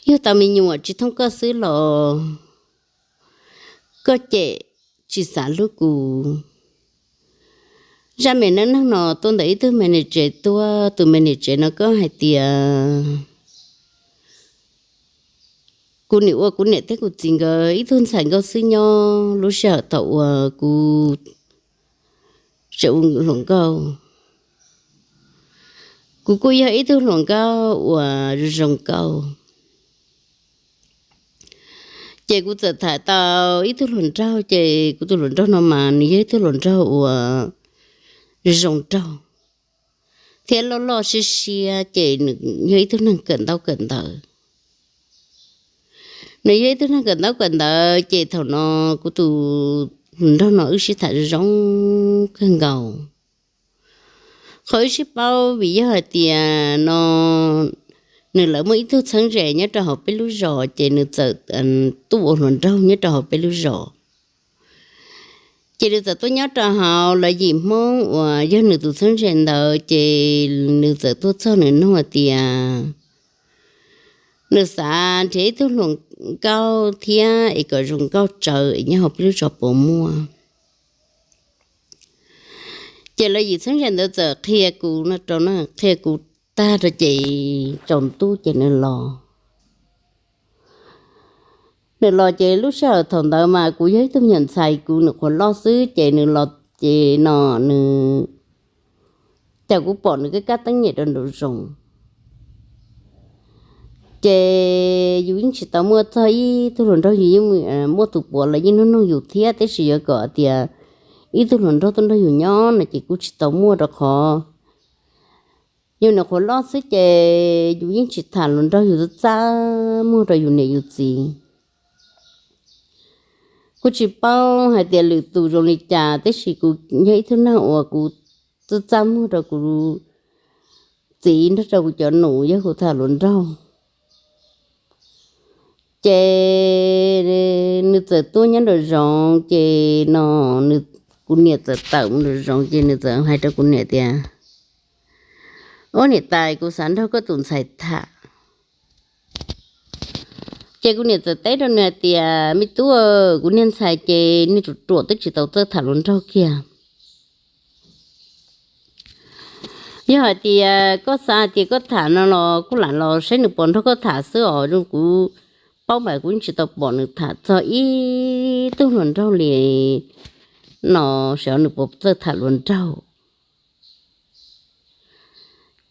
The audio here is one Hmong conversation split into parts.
yug tau me nyuam tsis thooj koj xwb los koj cem tsis xav hlub kuv. Zaj me neej neeg no tuaj ntawm ib tug me niam tsev tuaj, tus me niam tsev no koj hais tias kuv nim ua kuv niam thiab kuv txiv nkawd ib tug ntxhais nkauj xwb nyob lub sij hawm thaum uas kuv tseem ua hluas nkauj. Kuv kuj yog ib tug hluas nkauj uas zoo zoo nkauj, ces kuv txawm tham tau ib tug hluas nraug, ces kuv tus hluas nraug no mas nws yog ib tug hluas nraug uas zoo nraug thiab loj loj siab siab, ces nws yog ib tug neeg kawm ntaub kawm ntawv. Nws yog ib tug neeg kawm ntaub kawm ntawv, ces thaum no kuv tus hluas nraug no wb sib tham zoo kawg nkaus. Qhov wb sib paub vim yog hais tias no nws lawv muaj ib tug txheeb ze nyob rau hauv peb lub zos, ces nws txawm tuaj ua hluas nraug nyob rau hauv peb lub zos. Ces nws txawm tuaj nyob rau hauv lawv yim Hmoob uas yog nws tus txheeb ze ntawd, ces nws txawm tuaj txog nws nug hais tias nws xav nrhiav ib tug hluas nkauj thiab es kom zoo nkauj tsawv es nyob hauv peb lub zos puas muaj. Ces lawv yim txheeb ze ntawd txawm qhia kuv no rau, qhia kuv tag rau ces tsaus ntuj ces nws los. Nws los ces lub sij hawm thaum ntawd mas kuv yog ib tug me nyuam ntxhais, kuv nws qhuav loj xwb, ces nws los ces no nws cas kuv pom nws kab kab teeb nyem rau nraum zoov. Ces yus yeej tsis tau muaj txog ib tug hluas nraug, yus yeej muaj tus puav los yeej nug nug yus thiab, tab sis yuav kom tias ib tug hluas nraug tuaj nrog yus nyob no ces kuj tsis tau muaj rau qhov yus nws qhuav loj xwb, ces yus yeej tsis tham hluas nraug, yus txaj txaj muag rau yus niam yus txiv. Kuv tsis paub hais tias lwm tus zoo li cas, tab sis kuv yog ib tug neeg uas kuv txaj txaj muag rau kuv txiv nrog rau kuv cov nus yog kuv tham hluas nraug. Ces nws txawm tuaj nyob nraum zoov, ces no kuv niam txawm tawm mus nraum zoov, ces nws txawm hais rau kuv niam tias, Ub niam tais, kuv xav nrog koj tus ntxhais tham. Ces kuv niam txawm teb rau nws hais tias, Me tub, kuv niag ntxhais ces niag ruam ruam twb tsis tau txawj tham hluas nraug kiag. Yog hais tias koj xav hais tias koj tham no los kuj lam los saib nws puas nrog koj tham xwb os. Zoo kuv paub mas kuv tsis tau pom nws tham txog ib tug hluas nraug li no, xyov nws puas txawj tham hluas nraug.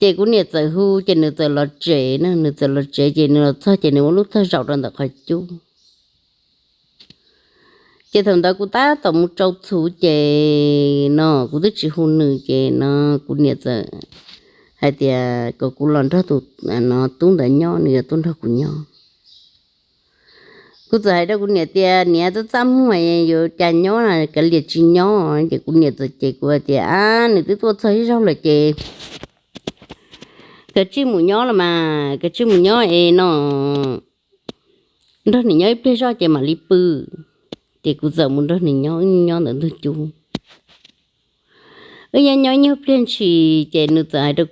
Ces kuv niam txawm hu ces nws txawm los tsev na, nws txawm los tsev ces nws los txog ces nws ua lub txog zaum rau ntawm qhov cub. Ces thaum ntawd kuv tab tom mus tsau txhuv ces no kuv twb tsis hu nws ces no kuv niam txawm hais tias kom kuv los nrog tus no tub ntawd nyob, nws yuav tuaj nrog kuv nyob. Kuv txawm hais rau kuv niam tias, Niam, txaj txaj muag yuav cas nyob na, kav liam tsis nyob. Ces kuv niam txawm cem kuv hais tias, Ab, nws twb tuaj txog ib zaug lawm ces kav tsij mus nyob los mas, kav tsij mus nyob es no nrog nws nyob ib pliag zoj ces mam li pw. Ces kuv txawm mus nrog nws nyob, wb nyob ntawm ntug cub. Wb nyob nyob ib nyuag pliag ntshis ces nws txawm hais rau,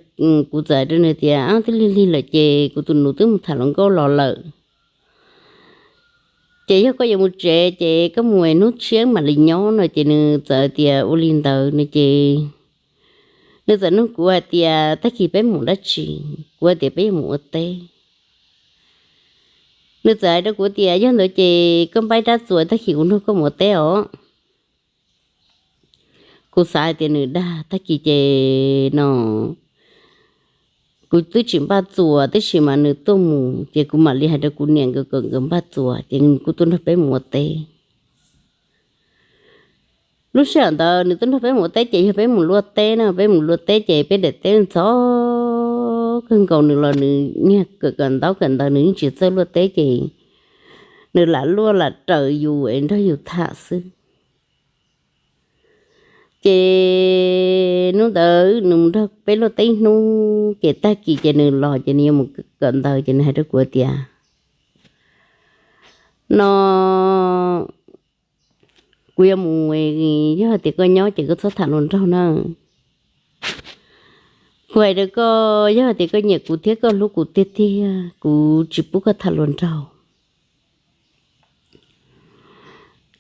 kuv txawm hais rau nws tias, Ab, twb lig lig lawm ces kuv tus nus twb mus tham hluas nkauj los lawm. Ces yog koj yuav mus tsev ces koj mus hnub tshiab mam li nyob no. Ces nws txawm tias ua li ntawd no ces nws txawm nug kuv hais tias, Tag kis peb mus dab tsi? Kuv hais tias, Peb yuav mus ua teb. Nws txawm hais rau kuv tias, Yog ntawd ces koj npaj rab txuas, tag kis kuv nrog koj mus ua teb os. Kuv xav hais tias nws dag, tag kis ces no kuv twb tsis npaj txuas, tab sis mas nws tuaj mus ces kuv mam li hais rau kuv niam nkawd kom nkawd npaj txuas ces kuv tuaj nrog peb mus ua teb. Lub sij hawm ntawd nws tuaj nrog peb mus ua teb ces yog peb mus luaj teb na, peb mus luaj teb ces peb daim teb ntxhov kawg nkaus, nws los nws niag kawm kawm ntaub kawm ntawv, nws yeej tsis txawj luaj teb ces nws lam luaj lam raws yus es nrog yus tham xwb. Ces hnub ntawd nws mus nrog peb luaj teb ib hnub ces tag kis ces nws los ces nws yuav mus kawm ntawv ces nws hais rau kuv tias, No kuv yuav mus, yog tias koj nyob ces koj txhob tham hluas nraug na. Kuv hais rau koj, yog hais tias koj nyiam kuv thiab koj hlub kuv tiag tiag, kuv tsis pub koj tham hluas nraug.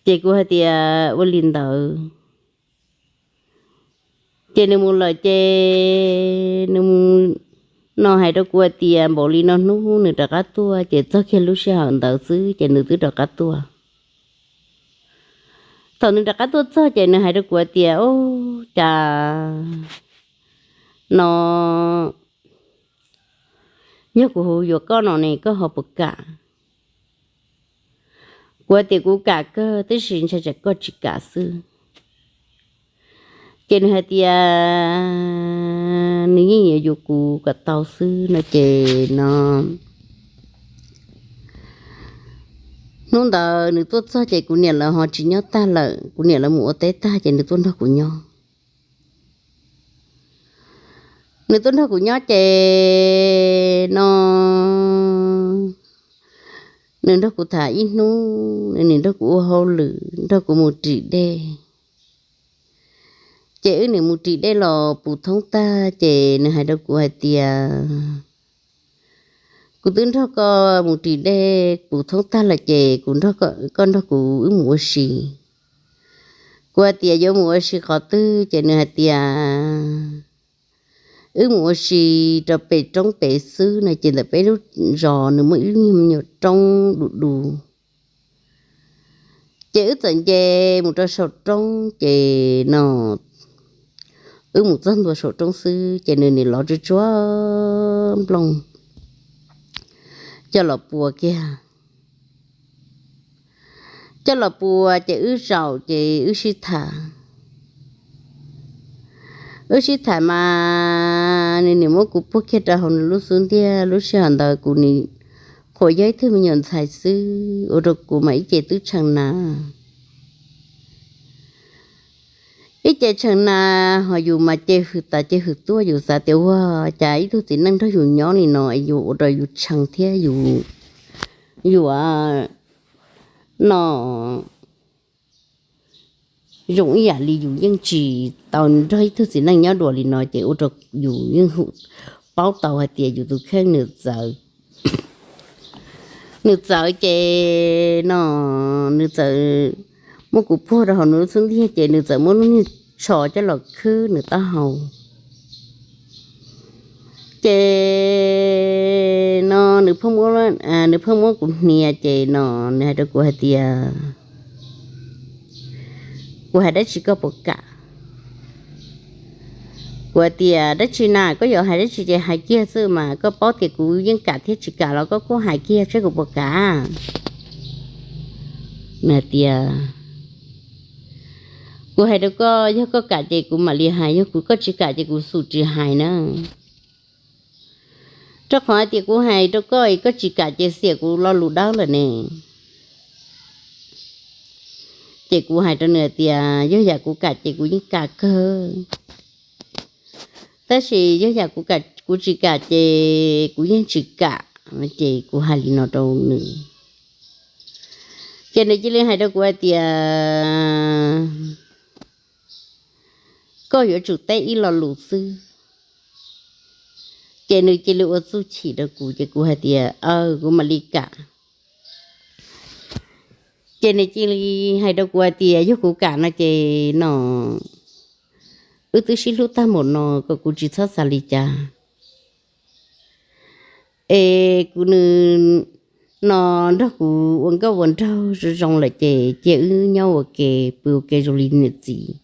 Ces kuv hais tias ua li ntawd. Ces nws mus lawm ces nws no hais rau kuv hais tias npaum li no hnub nws rov qab tuaj ces txog kiag lub sij hawm ntawd xwb ces nws twb rov qab tuaj. Thaum nws rov qab tuaj txog ces nws hais rau kuv hais tias, Ub, cas no yog kuv hu yuav koj no ne, koj ho puas kam? Kuv tias kuv kam kawg, tab sis ntshai tsam koj tsis kam xwb. Ces nws hais tias nws yeej yuav yuav kuv kom tau xwb no ces no hnub ntawd nws tuaj txog ces kuv niam lawv ho tsis nyob tag lawm, kuv niam lawv mus ua teb tag ces nws tuaj nrog kuv nyob. Nws tuaj nrog kuv nyob ces no nws nrog kuv tham ib hnub, nws nrog kuv ua hauj lwm, nrog kuv mus ris dej. Ces wb niam mus ris dej los puv thoob tag ces nws hais rau kuv hais tias, Kuv twb nrog koj mus ris dej puv thoob tag lawm ces kuv nrog koj, koj nrog kuv wb mus ua si. Kuv hais tias, Yuav mus ua si qhov twg? Ces nws hais tias, Wb mus ua si rau pem roob pem xwb no ces ntawm peb lub zos nws muaj ib lub me nyuam roob du du. Ces wb txawm nce mus rau saum roob ces no wb mus txog ntua saum roob xwb ces nws nim lov tsuag tsuag nplooj coj los pua kiag. Coj los pua ces wb zaum ces wb sib tham. Wb sib tham mas nws nim muab kuv puag kiag rau hauv nws lub xub ntiag. Lub sij hawm ntawd kuv nim qhuas yog ib tug me nyuam ntxhais xwb ua rau kuv mas ib ce twb tshee na. Ib ce tshee na, ho yus mas ce hwm tas ce hwm tuaj, yus xav tias ua cas ib tug txiv neej nrog yus nyob li no yus ua rau yus tshee thiab yus, yus no zoo ib yam li yus yeej tsis tau nrog ib tug txiv neej nyob dua li no ces ua rau yus yeej paub tau hais tias yus tus kheej nws txawv. Nws txawv ces no nws txawm muab kuv puag rau hauv nws lub xub ntiag ces nws txawm muab lub niag tsho coj los khwb nws taub hau. Ces no nws pheej muab, nws pheej muab kuv hnia ces no nws hais rau kuv hais tias, Kuv hais dab tsi koj puas kam? Kuv hais tias, Dab tsi na? Koj yuav hais dab tsi ces hais kiag xwb mas, koj paub tias kuv yeej kam thiab tsis kam los koj kuj hais kiag saib kuv puas kam. Nws hais tias, Kuv hais rau koj, yog koj kam ces kuv mam li hais, yog kuv, koj tsis kam ces kuv xum tsis hais na. Rau qhov hais tias kuv hais rau koj es koj tsis kam ces xiam kuv lo lus dawb lawm ne. Ces kuv hais rau nws hais tias yog yam kuv kam ces kuv yeej kam kawg, tab sis yog yam kuv tsis kam ces kuv yeej tsis kam. Ces kuv hais li no rau nws, ces nws cia li hais rau kuv hais tias koj yuav tsum teb ib lo lus xwb. Ces nws cia li ua txuj chim rau kuv ces kuv hais tias, Aw, kuv mam li kam. Ces nws cia li hais rau kuv hais tias yog kuv kam no ces no wb twb sib hlub tag npaum no kom kuv tsis txhob xav li cas. Es kuv, nws no nrog kuv ua nkauj ua nraug zoo zoo lawm ces cia wb nyob ua ke pw ua ke zoo li niam txiv.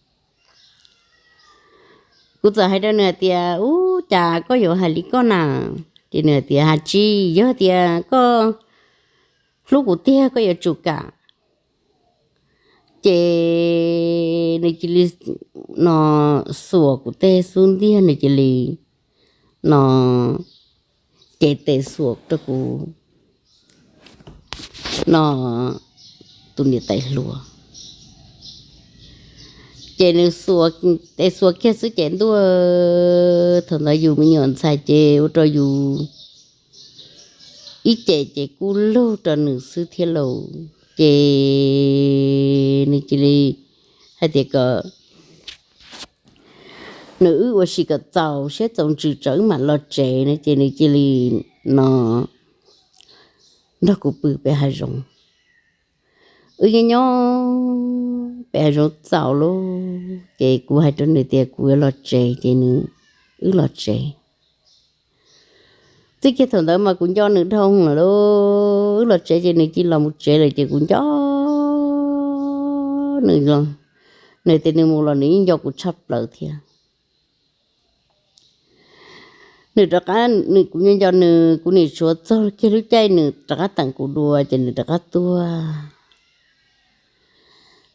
Kuv txawm hais rau nws hais tias, Ub, cas koj yuav hais li koj na? Ces nws hais tias, Hais tsis, yog tias koj hlub kuv tiag koj yuav tsum kam. Ces nws cia li no xuas kuv tej xub ntiag, nws cia li no cev tes xuas rau kuv no tus niam tais hluas. Ces nws xuas tes xuas kiag xwb ces ntuj, thaum ntawd yus me nyuam ntxhais ces ua rau yus ib ce ces kuj lug rau nws xwb thiab lauj. Ces nws cia li hais tias kom nws wb ua si kom txaus siab txaus ntsws tso wb mam los tsev no ces nws cia li no nrog kuv pw pem hav zoov. Wb nyob nyob pem hav zoov txaus lawm ces kuv hais rau nws tias kuv yuav los tsev ces nws, wb los tsev. Txij kiag thaum ntawd mas kuv nco nws dhau lawm lauj. Wb los tsev ces nws cia li los mus tsev lawm ces kuv nco nws los, nws tias nws mus los nws yeej nco kuv tshaj plaws thiab. Nws rov qab, kuv nco nco nws, kuv nim tshuav txog kiag lub caij nws rov qab teem kuv dua ces nws rov qab tuaj.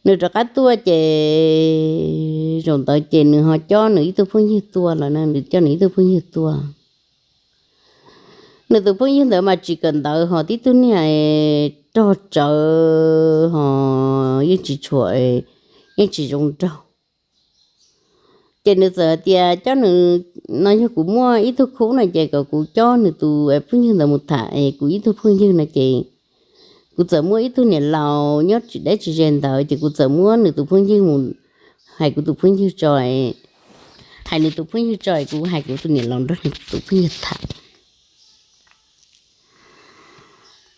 Nws rov qab tuaj ces zaum ntawd ces nws ho coj nws ib tug phooj ywg tuaj los na, nws coj nws ib tug phooj ywg tuaj. Nws tus phooj ywg ntawd mas tsis kawm ntawv ho tib tug niag rog tsawv ho yeej tsis tshua, yeej tsis zoo nraug. Ces nws txawm hais tias coj nws, no yog kuv muaj ib tug khub no ces kom kuv coj nws tus phooj ywg ntawd mus tham es kuv ib tug phooj ywg no ces kuv txawm muaj ib tug niam laus nyob tsis deb tsis ze ntawd ces kuv txawm muab nws tus phooj ywg mus hais kuv tus phooj ywg tso, hais nws tus phooj ywg tso es kuv hais kuv tus niam laus nrog nws tus phooj ywg tham.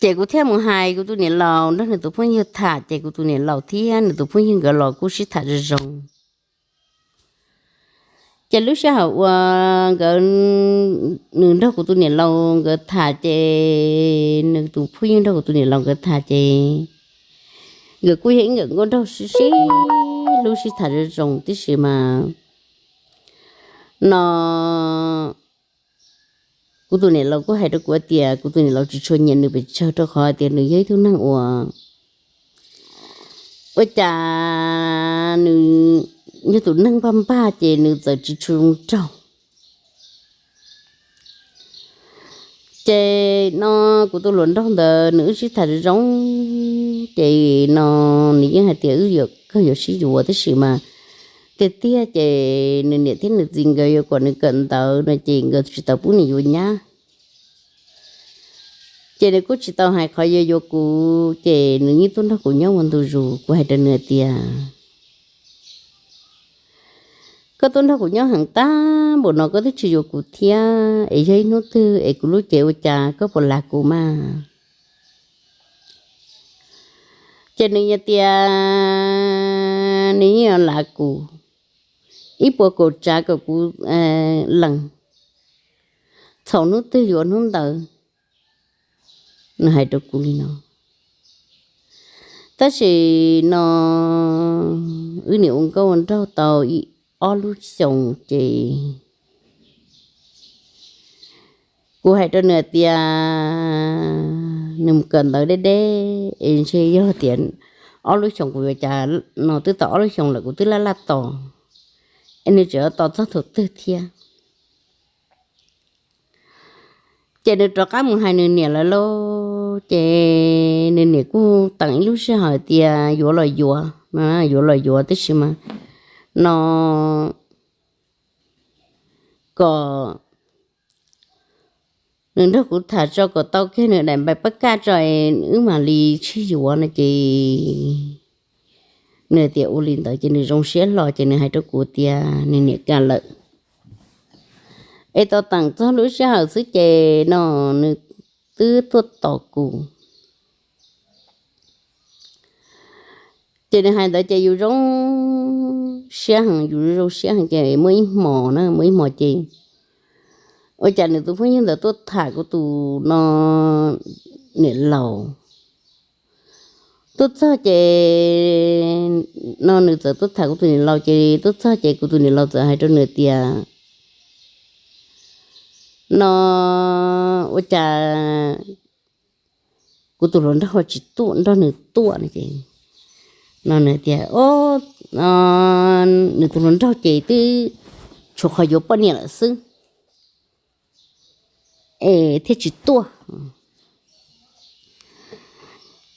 Ces kuv thiaj mus hais kuv tus niam laus nrog nws tus phooj ywg tham ces kuv tus niam laus thiab nws tus phooj ywg nkawd los kuj sib tham zoo zoo. Ces lub sij hawm uas nkawd, nws nrog kuv tus niam laus nkawd tham ces nws tus phooj ywg nrog kuv tus niam laus nkawd tham ces nkawd kuj yog ib nkawm nkauj nraug sib sib hlub sib tham zoo zoo tib si mas no kuv tus niam laus kuj hais rau kuv tias kuv tus niam laus tsis tshua nyiam nws pes tsawg rau qhov tias nws yog ib tug neeg uas ua cas nws yog tus neeg npag npag ces nws txawm tsis tshua zoo nraug. Ces no kuv tus hluas nraug ntawd nws wb sib tham zoo zoo ces no nws yeej hais tias wb yuav kawg yuav sib yuav tab sis mas tiag tiag ces nws niam thiab nws txiv nkawd yuav kom nws kawm ntawv no ces nkawd tsis tau pub nws yuav nyab. Ces nws kuj tsis tau hais qhov yuav yuav kuv ces nws yeej tuaj nrog kuv nyob ua ntu zus. Kuv hais rau nws tias koj tuaj nrog kuv nyob heev tag npaum no koj twb tsis yuav kuv thiab es yog ib hnub twg es kuv lub cev ua cas koj puas lav kuv mas? Ces nws hais tias nws yeej yuav lav kuv ib puas kaum tsav kom kuv lees, txhaum hnub twg yuav hnub ntawd. Nws hais rau kuv li no. Tab sis no wb nim ua nkauj ua nraug tau ob lub xyoos ces kuv hais rau nws tias nws mus kawm ntawv deb deb es ntshe yog tias ob lub xyoos kuv yuav cas no twb tau ob lub xyoos lawm kuv twb laj laj tos es nws tseem tos txog thaum twg thiab. Ces nws rov qab mus hais nws niam lawv lauj, ces nws niam kuj teem ib lub sij hawm tias yuav los yuav, yuav los yuav tab sis mas no kom nws nrog kuv tham tso kom tau kiag nws daim npaim pab kaj tso es wb mam li sib yuav no ces nws tias ua li ntawd ces nws zoo siab hlo ces nws hais rau kuv tias nws niam kam lawm. Es tau teem txog lub sij hawm xwb ces no nws twb tuaj tos kuv. Ces nws hais ntawd ces yus zoo siab heev, yus zoo siab heev ces muaj ib hmos na, muaj ib hmos ces ua cas nws tus phooj ywg ntawd tuaj tham kuv tus no niam laus. Tuaj txog ces no nws txawm tuaj tham kuv tus niam laus ces tuaj txog ces kuv tus niam laus txawm hais rau nws tias no ua cas kuv tus hluas nraug tsis tuaj nrog nws tuaj no ces no nws tias o, nws tus hluas nraug ces twb tshuav qhov yuav poj niam lawm xwb es thiaj tsis tuaj.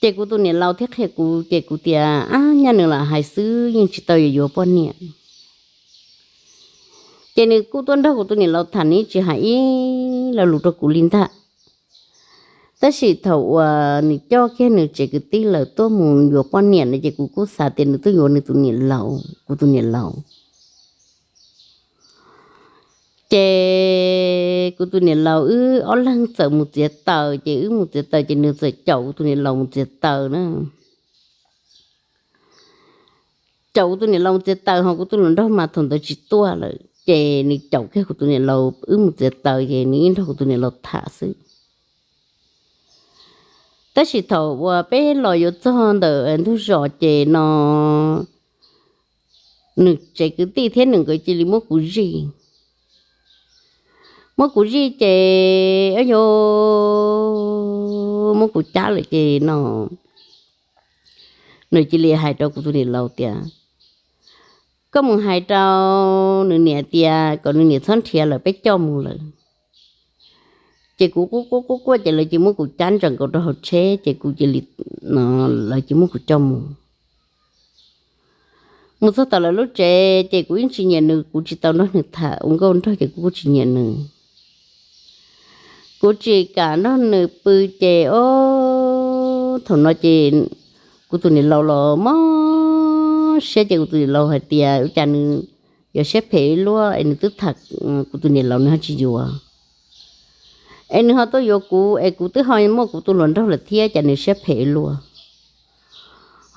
Ces kuv tus niam laus thiaj qhia kuv ces kuv tias ab, nyaj nws lam hais xwb yeej tsis tau yuav yuav poj niam. Ces nws kuj tuaj nrog kuv tus niam laus tham, nws tsis hais ib lo lus rau kuv li ntag. Tab sis thaum uas nws coj kiag nws tsev kwv tij lawm tuaj mus yuav poj niam no ces kuv kuj xav tias nws tuaj yuav nws tus niam laus, kuv tus niam laus. Ces kuv tus niam laus wb ob leeg txawm mus txiav taws, ces wb mus txiav taws ces nws txawm caum kuv tus niam laus mus txiav taws na. Caum kuv tus niam laus mus txiav taws, ho kuv tus hluas nraug mas thaum ntawd tsis tuaj lawm, ces nws caum kiag kuv tus niam laus wb mus txiav taws, ces nws yeej nrog kuv tus niam laus tham xwb. Tab sis thaum uas peb los yuav txog ntawm ntug zos ces no nws tsev kwv tij thiab nws nkawd cia li muab kuv zij. Muab kuv zij ces, o, yuav muab kuv cab lawm ces no nws cia li hais rau kuv tus niam laus tias, koj mus hais rau nws niam tias kom nws niam txhob nrhiav lawm, peb coj mus lawm. Ces kuv quaj quaj quaj quaj ces lawv cia muab kuv cab ntsaws nkaus rau hauv tsheb ces kuv cia li, lawv cia muab kuv coj mus. Mus txog tom lawv lub tsev ces kuv yeej tsis nyiam nws, kuv tsis tau nrog nws tham ua nkauj nraug ces kuv kuj tsis nyiam nws. Kuv tsis kam nrog nws pw ces, o, thaum no ces kuv tus niam laus los mob siab ces kuv tus niam laus hais tias ua cas nws yuav siab phem ib luaj es nws twb tham kuv tus niam laus nws ho tsis yuav, es nws ho tuaj yuav kuv es kuv twb ho muaj kuv tus hluas nraug lawm thiab cas nws siab phem ib luaj.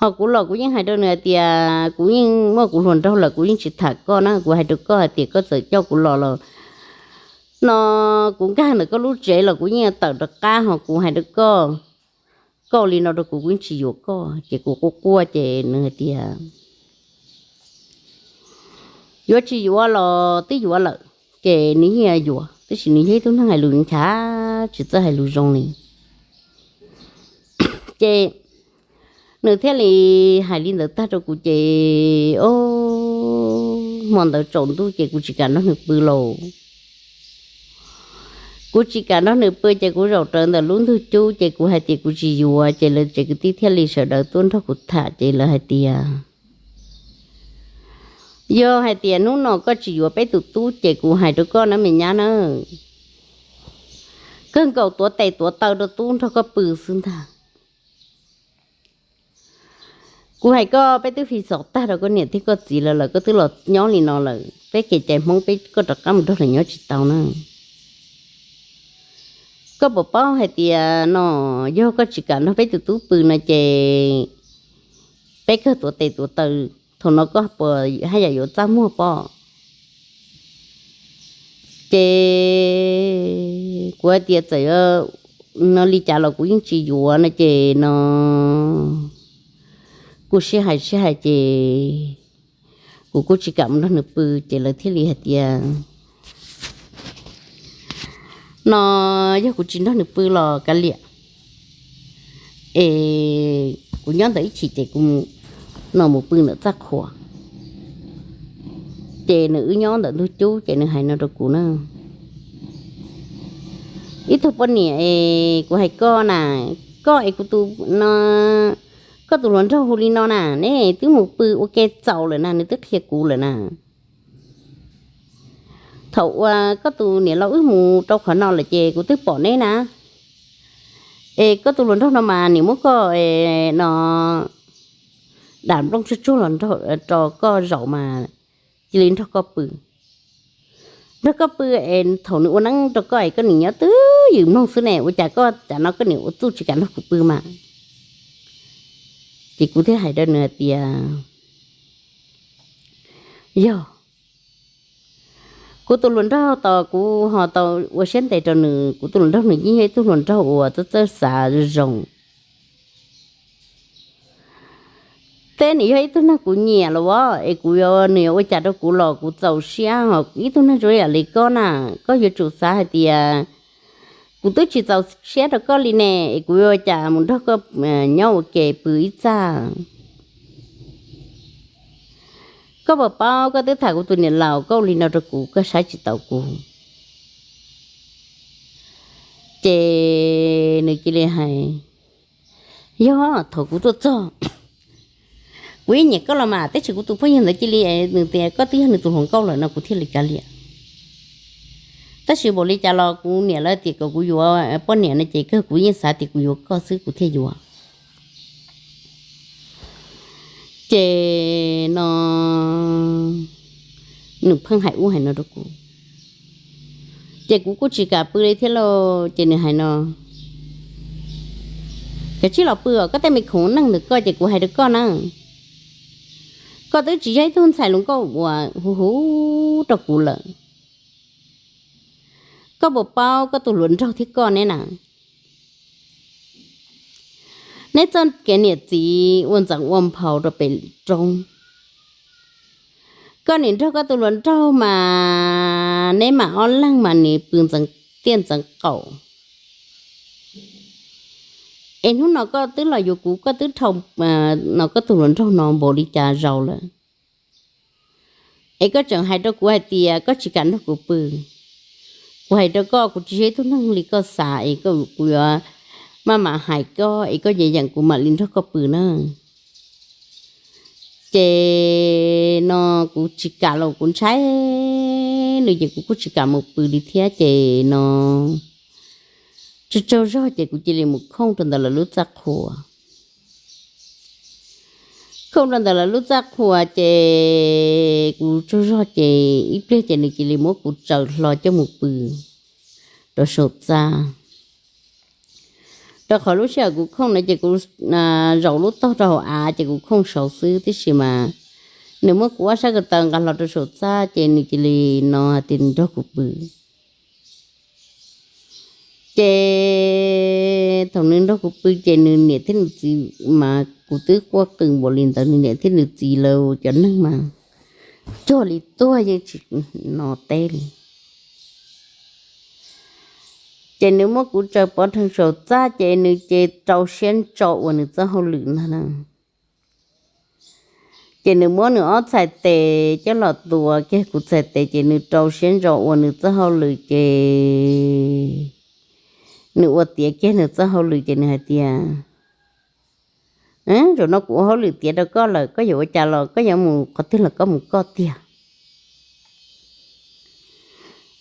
Ho kuv los kuv yeej hais rau nws hais tias kuv yeej muaj kuv hluas nraug lawm, kuv yeej tsis tham koj na, kuv hais rau koj hais tias koj txawm coj kuv los los no kuv nkag ntawm koj lub tsev los kuv yeej tawm rov qab, ho kuv hais rau koj, koj li no rau kuv, kuv yeej tsis yuav koj. Ces kuv quaj quaj ces nws hais tias yuav tsis yuav los twb yuav lawm, ces nws yeej yuav, tab sis nws yog ib tug neeg hais lus nchav tsis txawj hais lus zoo li. Ces nws thiaj li hais li ntawd tag rau kuv ces, o, hmo ntawd tsaus ntuj ces kuv tsis kam nrog nws pw lauj. Kuv tsis kam nrog nws pw ces kuv zaum rawv ntawm lub ntug cub ces kuv hais tias kuv tsis yuav, ces lawv tsev kwv tij thiaj li sawv daws tuaj nrog kuv tham ces lawv hais tias yog hais tias hnub no koj tsis yuav peb tus tub ces kuv hais rau koj na me nyab na, kawg nkaus tuav tes tuav taw rau tub nrog koj pw xwb ntag. Kuv hais koj, peb twb fi xov tag rau koj niam thiab koj txiv lawm, lawv koj twb los nyob li no lawm, peb kev cai Hmoob peb koj rov qab mus nrog lawv nyob tsis tau na. Koj puas paub hais tias no yog koj tsis kam nrog peb tus tub pw no ces peb kawg tuav tes tuav taw, thaum no koj puas haj yam yuav txaj muag pob? Ces kuv hais tias txawm no li cas los kuv yeej tsis yuav no ces no kuv sib hais sib hais ces kuv kuj tsis kam mus nrog nws pw ces lawv thiaj li hais tias no yog kuv tsis nrog nws pw los kav liam, es kuv nyob ntawm ib chim ces kuv no mus pw ntawm txaj qhua. Ces nws wb nyob ntawm ntug cub ces nws hais no rau kuv na, ib tug poj niam es kuv hais koj na, koj es kuv tus no, koj tus hluas nraug hu li no na, neb twb mus pw ua ke txaus lawm na, nws twb qhia kuv lawm na. Thaum uas koj tus niam laus wb mus rau qhov no lawm ces kuv twb pom neb na, es koj tus hluas nraug no mas nim muab koj no dam nplooj tsuag tsuag los rau koj zaum mas cia li nrog koj pw. Nrog koj pw es thaum nws ua neeb rau koj es koj nim nyob twj ywm mloog xwb ne, ua cas koj cas no koj nim ua txuj tsis kam nrog kuv pw mas. Ces kuv thiaj hais rau nws hais tias yog kuv tus hluas nraug tos kuv ho tau ua siab ntev rau nws, kuv tus hluas nraug nws yeej yog ib tug hluas nraug uas txawj txawj xav zoo. Teb nws yog ib tug neeg kuv nyiam los as, es kuv yuav, nws yuav ua cas rau kuv los kuv txaus siab, ho ib tug neeg zoo yam li koj na, koj yuav tsum xav hais tias kuv twb tsis txaus siab rau koj li ne, es kuv yuav ua cas mus nrog koj nyob ua ke pw ib txaj. Koj puas paub koj twb tham kuv tus niam laus koj ua li no rau kuv, koj saib tsis taus kuv. Ces nws cia li hais, yog thaum kuv tuaj txog, kuv yeej nyiam koj los mas, tab sis kuv tus phooj ywg ntawd cia li nws tias koj twb yog nws tus hluas nkauj lawm no kuv thiaj li kav liam. Tab sis npaum li cas los kuv niam lawv tias kom kuv yuav poj niam no ces kawg kuv yeej xav tias kuv yuav koj xwb kuv thiaj yuav. Ces no nws pheej hais ub hais no rau kuv. Ces kuv kuj tsis kam pw li thiab lauj. Ces nws hais no, koj tsij los pw os, koj tej me khoom neeg ntawm koj ces kuv hais rau koj na, koj twb tsis yog ib tug ntxhais hluas nkauj uas huv huv rau kuv lawm. Koj puas paub koj tus hluas nraug thiab koj neb na? Neb txoj kev niam txiv ua ntxeev ua nphau rau pem roob. Koj niam nrog koj tus hluas nraug mas neb mam ob leeg mas nws pw ntxeev tiaj ntxeev qaum. Es hnub no koj twb los yuav kuv, koj twb dhau no koj tus hluas nraug no npaum li cas zaus lawm, es koj tseem hais rau kuv hais tias koj tsis kam nrog kuv pw. Kuv hais rau koj, kuv tsis yog ib tug neeg li koj xav es kuv yuav maj mam hais koj es koj yeem yeem kuv mam li nrog koj pw na. Ces no kuv tsis kam los kuv ntshai nws ces kuv kuj tsis kam mus pw li thiab. Ces no tsaug tsaug zog ces kuv cia li mus khooj rau ntawm lawv lub txaj qhua. Khooj rau ntawm lawv lub txaj qhua ces kuv tsaug zog ces ib pliag ces nws cia li muab kuv tsaws hlo coj mus pw rau saum txaj. Rau qhov lub sij hawm kuv khooj no ces kuv zaum lub tog rau hauv av ces kuv khooj saud xwb, tiam sis mas nws muab kuv ob sab ko taw nqa hlo rau saum txaj ces nws cia li no hais tias nws nrog kuv pw. Ces thaum nws nrog kuv pw ces nws niam thiab nws txiv, mas kuv twb quaj qw npaum li ntawd, nws niam thiab nws txiv lawv cov neeg mas cuag li tuag yeej tsis no teb li. Ces nws muab kuv tsaws pov rhees saum txaj ces nws ces rau siab ntso ua nws txoj hauj lwm ntag na. Ces nws muab nws ob txhais tes coj los tuav kiag kuv txhais tes ces nws rau siab ntso ua nws txoj hauj lwm ces nws ua tiav kiag nws txoj hauj lwm ces nws hais tias, zaum no kuv ua hauj lwm tiav rau koj lawm, koj yuav ua cas los koj yuav mus qhov twg los koj mus koj tiag.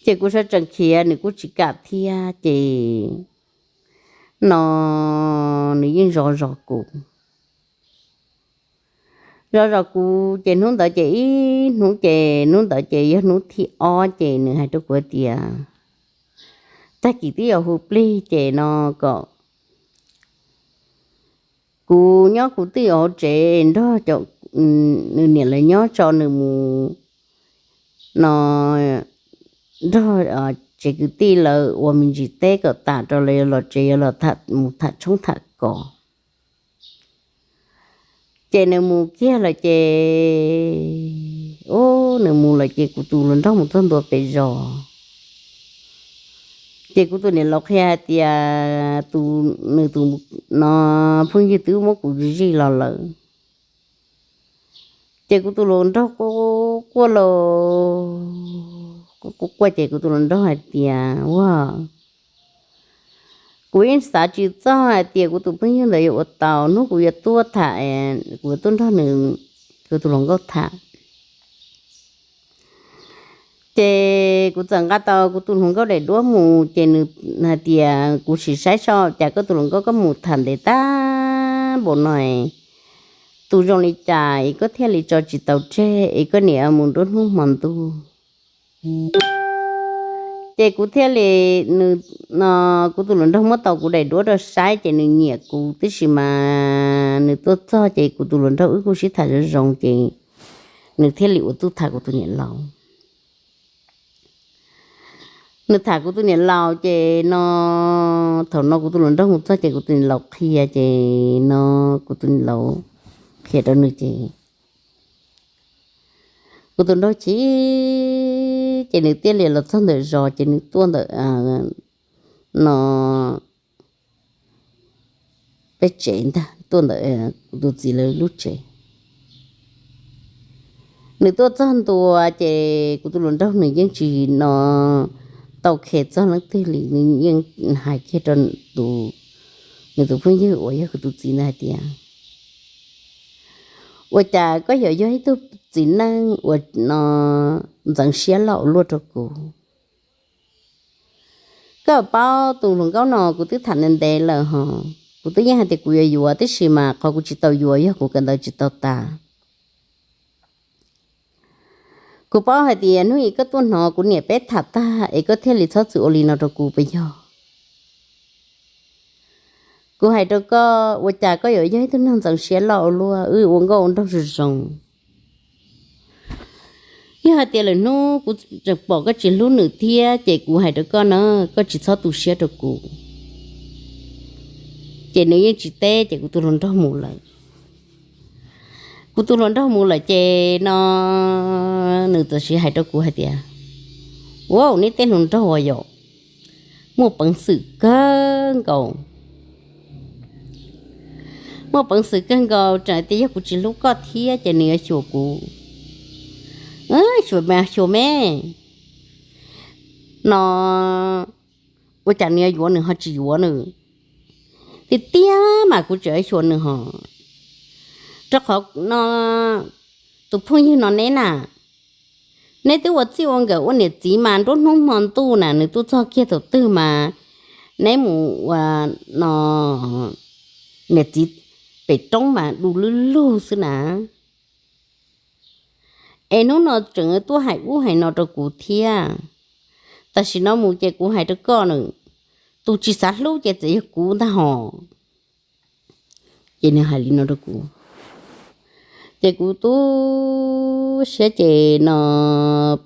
Ces kuv sawv tsees khiav nws kuj tsis kam thiab ces no nws yeej zov zov kuv. Zov zov kuv ces hnub ntawd ces ib hnub ces hnub ntawd ces yog hnub thib ob ces nws hais rau kuv tias tag kis twb yuav hu plig ces no kom kuv nyob kuv twj ywm hauv tsev nrog nws niam lawv nyob tso nws mus no nrog tsev kwv tij lawv ua me ntsis teb kom tas rau lawv yuav los tsev yuav los mus tham tshoob tham kos. Ces nws mus kiag lawm ces, ub, nws mus lawm ces kuv tus hluas nraug mus txog ntua pem zos. Ces kuv tus niam laus qhia hais tias tus, nws tus no phooj ywg twb muab kuv zij los lawm. Ces kuv tus hluas nraug quaj quaj los quaj quaj ces kuv tus hluas nraug hais tias, ua, kuv yeej xav tsis txog hais tias kuv tus phooj ywg ntawd yuav ua tau hnub kuv yuav tuaj tham, kuv yuav tuaj nrog nws, kuv tus hluas nkauj tham. Ces kuv txawm nqa tau kuv tus hluas nkauj daim duab mus ces nws hais tias, kuv sim saib seb cas koj tus hluas nkauj koj mus tham ntev tag npaum no, tus zoo li cas es koj thiaj li tso tsis tau tseg es koj niam mus nruab hnub hmo ntuj. Ces kuv thiaj li, nws, no, kuv tus hluas nraug muab tau kuv daim duab rau saib ces nws nyiam kuv tib si mas nws tuaj txog ces kuv tus hluas nraug wb kuj sib tham zoo zoo ces nws thiaj li ua txuj tham kuv tus niam laus. Nws tham kuv tus niam laus ces no, thaum no kuv tus hluas nraug mus txog ces kuv tus niam laus qhia ces no, kuv tus niam laus qhia rau nws ces kuv tus nraug chim ces nws thiaj li los txog ntawm zos ces nws tuaj ntawm no peb tsev ntag, tuaj ntawm kuv tus txiv lawv lub tsev. Nws tuaj txog ntua ces kuv tus hluas nraug nws yeej tsis no tau khe txog leej twg li, nws yeej hais kiag rau tus, nws tus phooj ywg uas yog kuv tus txiv ntawd hais tias, ua cas koj yuav yog ib tug txiv neej uas no ntxeev siab loj ua luaj rau kuv? Koj paub tus hluas nkauj no kuv twb tham ntev ntev lawm hos, kuv twb yeej hais tias kuv yuav yuav tib si mas qhov kuv tsis tau yuav yog kuv kawm ntawv tsis tau tas. Kuv paub hais tias hnub ib koj tuaj hnov kuv niam peb tham tag es koj thiaj li txhob txwm ua li no rau kuv puas yog? Kuv hais rau koj, ua cas koj yuav yog ib tug neeg ntxeev siab loj ua luaj, wb ua nkauj ua nraug zoo zoo. Yog hais tias lwm hnub kuv tseem pom koj tsis hlub nws thiab ces kuv hais rau koj na, koj tsis txhob tu siab rau kuv. Ces nws yeej tsis teb ces kuv tus hluas nraug mus lawm. Kuv tus hluas nraug mus lawm ces no nws tam sim hais rau kuv hais tias, Ua, neb tej hluas nraug uas yog muaj peev xwm kawg nkaus, muaj peev xwm kawg nkaus, tseem tias yog kuv tsis hlub koj thiab ces nws yuav xyuas kuv. Xyuas mas xyuas me no, ua cas nws yuav yuav nws ho tsis yuav nws? Tiag tiag mas kuv tseem xyuas nws hos. Rau qhov no tus phooj ywg no neb na, neb twb ua txij ua nkawm ua niam txiv mas nruab hnub hmo ntuj na, nws tuaj txog kiag thaum twg mas neb mus ua no niam txiv pem roob mas du lug lug xwb na. Es hnub no tseem tuaj hais ub hais no rau kuv thiab. Tam sim no mus ces kuv hais rau koj nws, tus tsis xav hlub ces txawm yog kuv ntag hos. Ces nws hais li no rau kuv, ces kuv tu siab ces no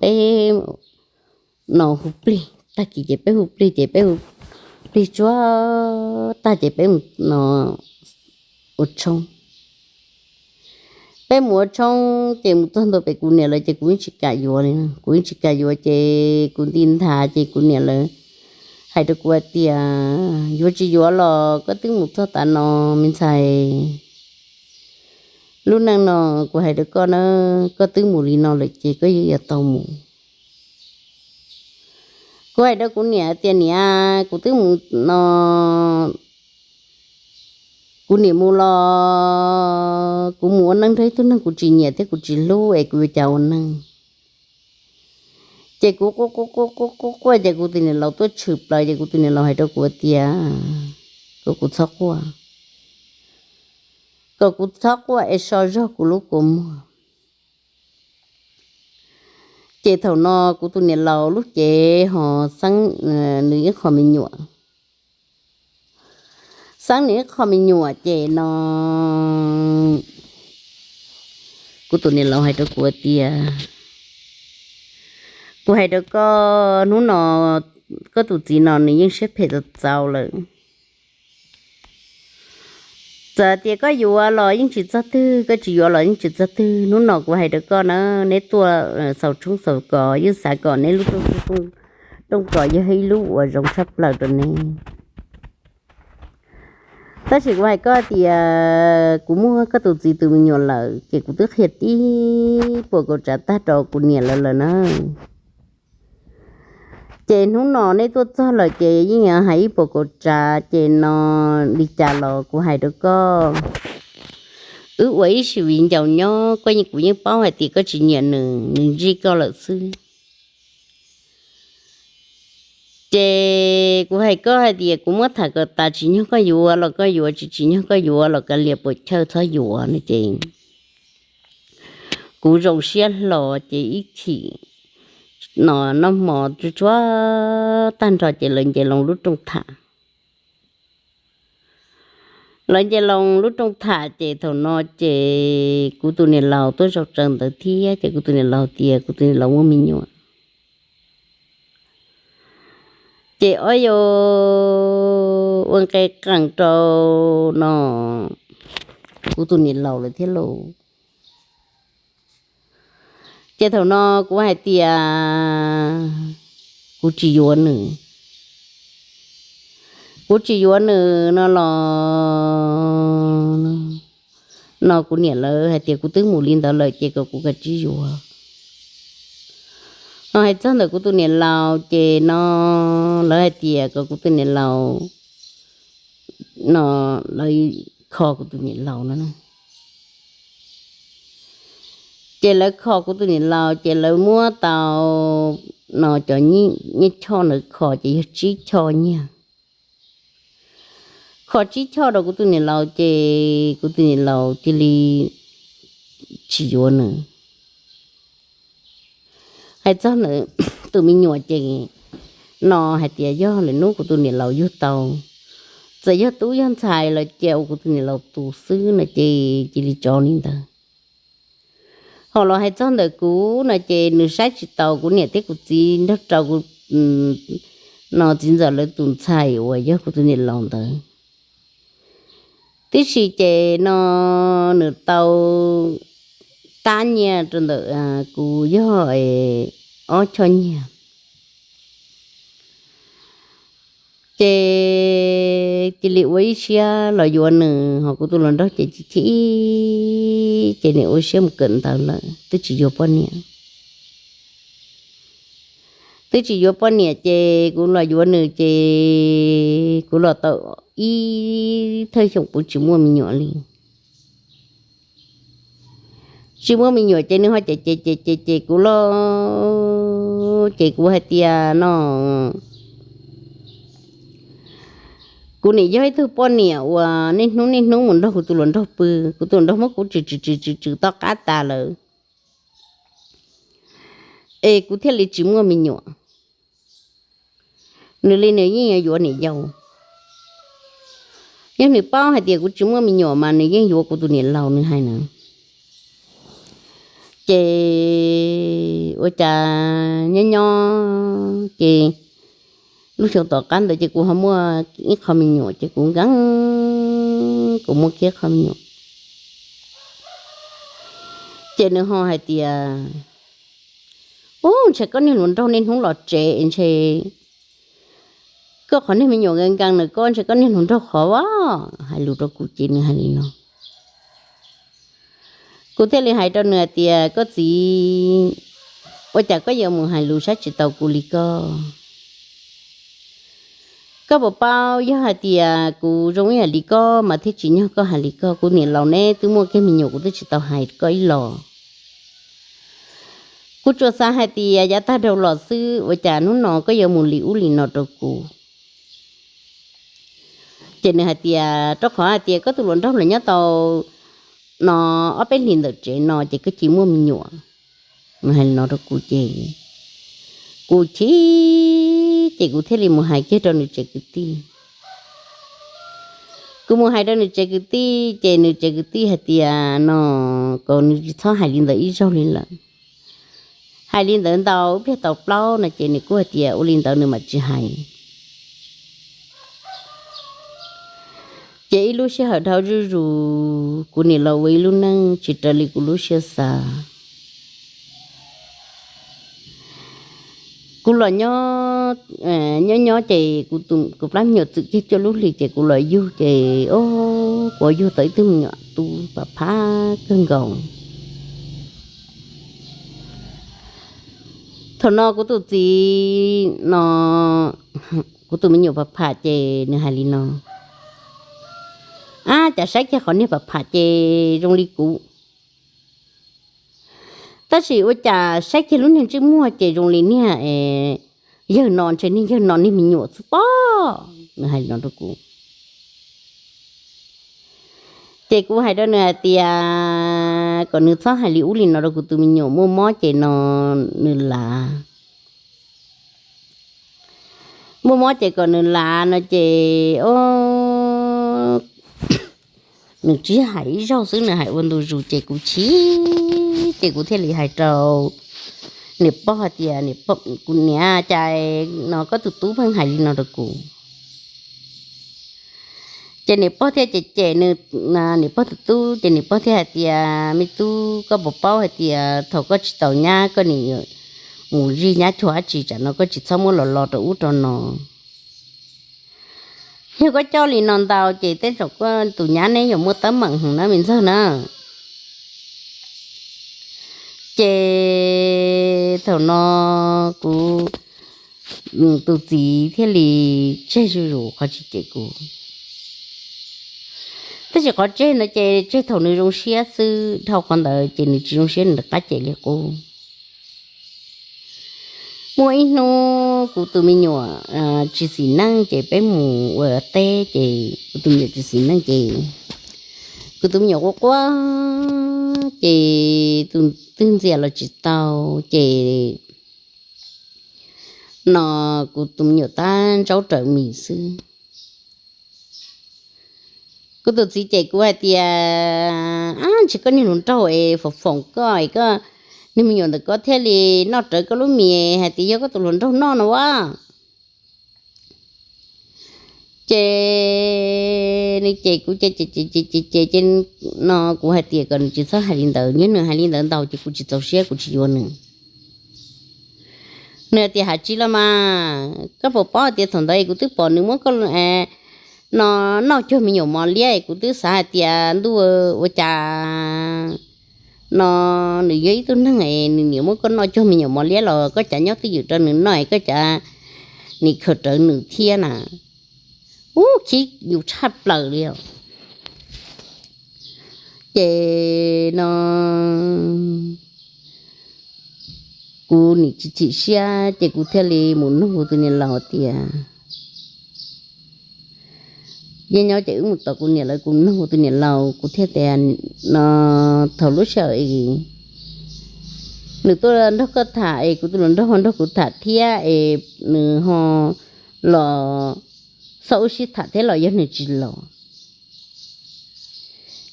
peb no hu plig, tag kis ces peb hu plig ces peb hu plig tsuag tag ces peb mus no ua tshoob. Peb mus ua tshoob ces mus txog ntua pem kuv niam lawv ces kuv yeej tsis kam yuav li, kuv yeej tsis kam yuav ces kuv nti nthav ces kuv niam lawv hais rau kuv hais tias, Yuav tsis yuav los koj twb mus txog tav no me ntxhais, lub neej no kuv hais rau koj na, koj twb mus li no lawm ces koj yeej yuav tau mus. Kuv hais rau kuv niam tias, Niam, kuv twb mus no, kuv niam mus los kuv mus ua neej nrog ib tug neeg kuv tsis nyiam thiab kuv tsis hlub es kuv yuav cas ua neej? Ces kuv quaj quaj quaj quaj quaj ces kuv tus niam laus tuaj tshwm plaws ces kuv tus niam laus hais rau kuv tias, Kom kuv txhob quaj, kom kuv txhob quaj es so zog kuv lub kua muag. Ces thaum no kuv tus niam laus lub cev ho xeeb nws ib qho me nyuam. Xeeb nws ib qho me nyuam ces no kuv tus niam laus hais rau kuv tias, Kuv hais rau koj, hnub no koj tus txiv no nws yeej siab phem txaus txaus lawm. Txawm tias koj yuav los yeej tsis txog twg, koj tsis yuav los yeej tsis txog twg. Hnub no kuv hais rau koj na, neb tuaj xaus tshoob xaus kos yeej xav kom neb lub rooj kos yog ib lub uas zoo tshaj plaws rau neb. Tab sis kuv hais koj tias kuv muaj koj tus txiv tus me nyuam lawm ces kuv twb qhia tib puas kaum tsav tag rau kuv niam lawv lawm na. Ces hnub no neb tuaj txog lawm ces yeej yuav hais ib puas kaum tsav ces no li cas los kuv hais rau koj, wb ua ib sim viv ncaus nyob, koj kuv yeej paub hais tias koj tsis nyiam nws, nws ntsib koj lawm xwb. Ces kuv hais koj hais tias kuv muab tham kom tas, tsim nyog koj yuav los koj yuav, tsis tsim nyog koj yuav los kav liam puas chawj txhob yuav no ces kuv zoo siab hlo ces ib chim no noj hmo tsuag tsuag tag nrho ces lawv nce loo lub rooj tham. Lawv nce loo lub rooj tham ces thaum no ces kuv tus niam laus tuaj zaum tsaws ntawd thiab ces kuv tus niam laus tias kuv tus niam laus muaj me nyuam. Ces ob yau ua nqe qees rau no kuv tus niam laus lawm thiab lauj. Ces thaum no kuv hais tias kuv tsis yuav nws, kuv tsis yuav nws no los no kuv niam lawv hais tias kuv twb mus li ntawd lawm ces kom kuv kav tsij yuav. No hais txog ntawm kuv tus niam laus ces no lawv hais tias kom kuv tus niam laus no, lawv kho kuv tus niam laus no. Ces lawv kho kuv tus niam laus ces lawv muab tau no cov nyiaj choj ntawd kho ces yog tsib choj nyiaj. Kho tsib choj rau kuv tus niam laus ces kuv tus niam laus cia li tsis yuav nws. Hais txog ntawm tus me nyuam ces no hais tias yog lwm hnub kuv tus niam laus yug tau, txawm yog tub yog ntxhais los cia ua kuv tus niam laus tus xwb no ces cia li tso li ntawd. Ho los hais txog ntawm kuv no ces nws saib tsis taus kuv niam thiab kuv txiv nrog rau kuv no txiv ntxawm lawv tus ntxhais uas yog kuv tus niam laus ntawd. Tib si ces no nws tau tab nyiaj rau ntawm kuv yog ob choj nyiaj. Ces cia li ua ib siab los yuav nws, ho kuv tus hluas nraug ces chim chim, ces nws ua siab mus kawm ntawv lawm twb tsis yuav poj niam. Twb tsis yuav poj niam ces kuv los yuav nws ces kuv los tau ib thawj xyoo kuv tsis muaj me nyuam li. Tsis muaj me nyuam ces nws ho cem cem cem cem cem kuv los ces kuv hais tias no kuv nim yog ib tug poj niam uas niaj hnub niaj hnub mus nrog kuv tus hluas nraug pw, kuv tus hluas nraug muab kuv tswm tswm tswm tswm tswm tom qab tas lawm es kuv thiaj li tsis muaj me nyuam. Nws li nws yeej yuav yuav niam yau. Yog nws paub hais tias kuv tsis muaj me nyuam mas nws yeej yuav kuv tus niam laus, nws hais na. Ces ua cas nyob nyob ces lub xyoo tom qab ntawd ces kuv ho muaj ib qho me nyuam ces kuv nkees, kuv muaj kiag qho me nyuam. Ces nws ho hais tias, Ub, ntshe koj niag hluas nraug niaj hnub los tsev ntshe koj qhov niag me nyuam nkees nkees nws koj ntshe koj niag hluas nraug qhov as. Hais lus rau kuv ces nws hais li no. Kuv thiaj li hais rau nws hais tias, Koj txiv, ua cas koj yuav mus hais lus saib tsis taus kuv li koj? Koj puas paub yog hais tias kuv zoo ib yam li koj mas thiaj tsis nyog koj hais li koj. Kuv niam laus neb twb muaj kiag me nyuam kuv twb tsis tau hais koj ib los. Kuv tsuas xav hais tias yav tag dhau los xwb ua cas hnub no koj yuav mus li ub li no rau kuv. Ces nws hais tias, Rau qhov hais tias koj tus hluas nraug los nyob tau no ob peb hlis ntawm tsev no ces koj cia muaj me nyuam. Nws hais li no rau kuv ces kuv chim, ces kuv thiaj li mus hais kiag rau nws tsev kwv tij. Kuv mus hais rau nws tsev kwv tij ces nws tsev kwv tij hais tias no kom nws tsis txhob hais li ntawd ib zaug li lawm. Hais li ntawd ntau ib pliag tau plaub no ces nws kuj hais tias ua li ntawd nws mam tsis hais. Ces ib lub sij hawm dhau zuj zus kuv nim los ua ib lub neej tsis raws li kuv lub siab xav. Kuv los nyob nyob nyob ces kuv plab me nyuam txwm kiag cuaj lub hlis ces kuv los yug ces o, kuv yug tau ib tug me nyuam tub pam phab kawg nkaus. Thaum no kuv tus txiv no, kuv tus me nyuam pam pham ces nws hais li no, Ab, cas saib kiag qhov niag pam pham ces zoo li kuv, tab sis ua cas saib kiag lub niag ntsej muag ces zoo li niag yawg no, ntshe niag yawg no niag me nyuam xwb pob. Nws hais li no rau kuv. Ces kuv hais rau nws hais tias kom nws txhob hais li ub li no rau kuv tus me nyuam, muaj mob ces no nws lav. Muaj mob ces kom nws lav no ces o, nws tsis hais ib zaug xwb, nws hais ua ntu zus ces kuv chim, ces kuv thiaj li hais rau niam pog hais tias, Kuv niam, cas no koj tus tub pheej hais li no rau kuv? Ces niam pog thiaj cem cem nws, niam pog tus tub ces niam pog thiaj hais tias, Me tub, koj puas paub hais tias thaum koj tsis tau nyab koj nim mus zij nyab cuag dab tsi, tsam no koj tsis txhob muab los lo rau ub rau no. Yog koj coj li no ntau ces tej zaum koj tus nyab neb yuav muaj teeb meem heev na me ntxawg na. Ces thaum no kuv tus txiv thiaj li tseg zuj zus qhov tsis cem kuv. Tab sis qhov tseg no ces tseg thaum nws zoo siab xwb, dhau qhov ntawd ces nws tsis zoo siab nws rov qab cem li qub. Muaj ib hnub kuv tus me nyuam tsis xis neej ces peb mus ua teb ces kuv tus me nyuam tsis xis neej ces kuv tus me nyuam quaj quaj ces tus twg ntxias los tsis tau ces no kuv tus me nyuam tab ntsaub raws mis xwb. Kuv tus txiv cem kuv hais tias, ab, ntshe koj niag hluas nraug es foom foom koj es koj niag me nyuam ntawm koj thiaj li noj rawv koj lub mis hais tias yog koj tus hluas nraug noj no a. Ces nws cem kuv ces ces ces ces ces no kuv hais tias kom nws tsis txhob hais li ntawd, nyob nws hais li ntawd ntau ces kuv tsis txaus siab, kuv tsis yuav nws. Nws hais tias hais tsis los mas, koj puas paub tias thaum ntawd kuv twb pom nws muab koj no noj cuag me nyuam mos liab, kuv twb xav hais tias ntuj, ua cas no nws yog ib tug neeg es nws niam muab koj noj cuag me nyuam mos liab los koj cas nyob twj ywm rau nws noj es koj cas nim khaws rawv nws thiab na. Ub, khib yus tshaj plaws li os. Ces no kuv nim tsis chim siab ces kuv thiaj li mus nug kuv tus niam laus tias, yeej nyob ces wb mus tos kuv niam lawv, kuv nug kuv tus niam laus kuv thiaj tias no thaum lub sij hawm nws tuaj nrog koj tham es kuv tus hluas nraug ho nrog kuv tham thiab es nws ho los xauj wb sib tham thiab los yog nws tsis los.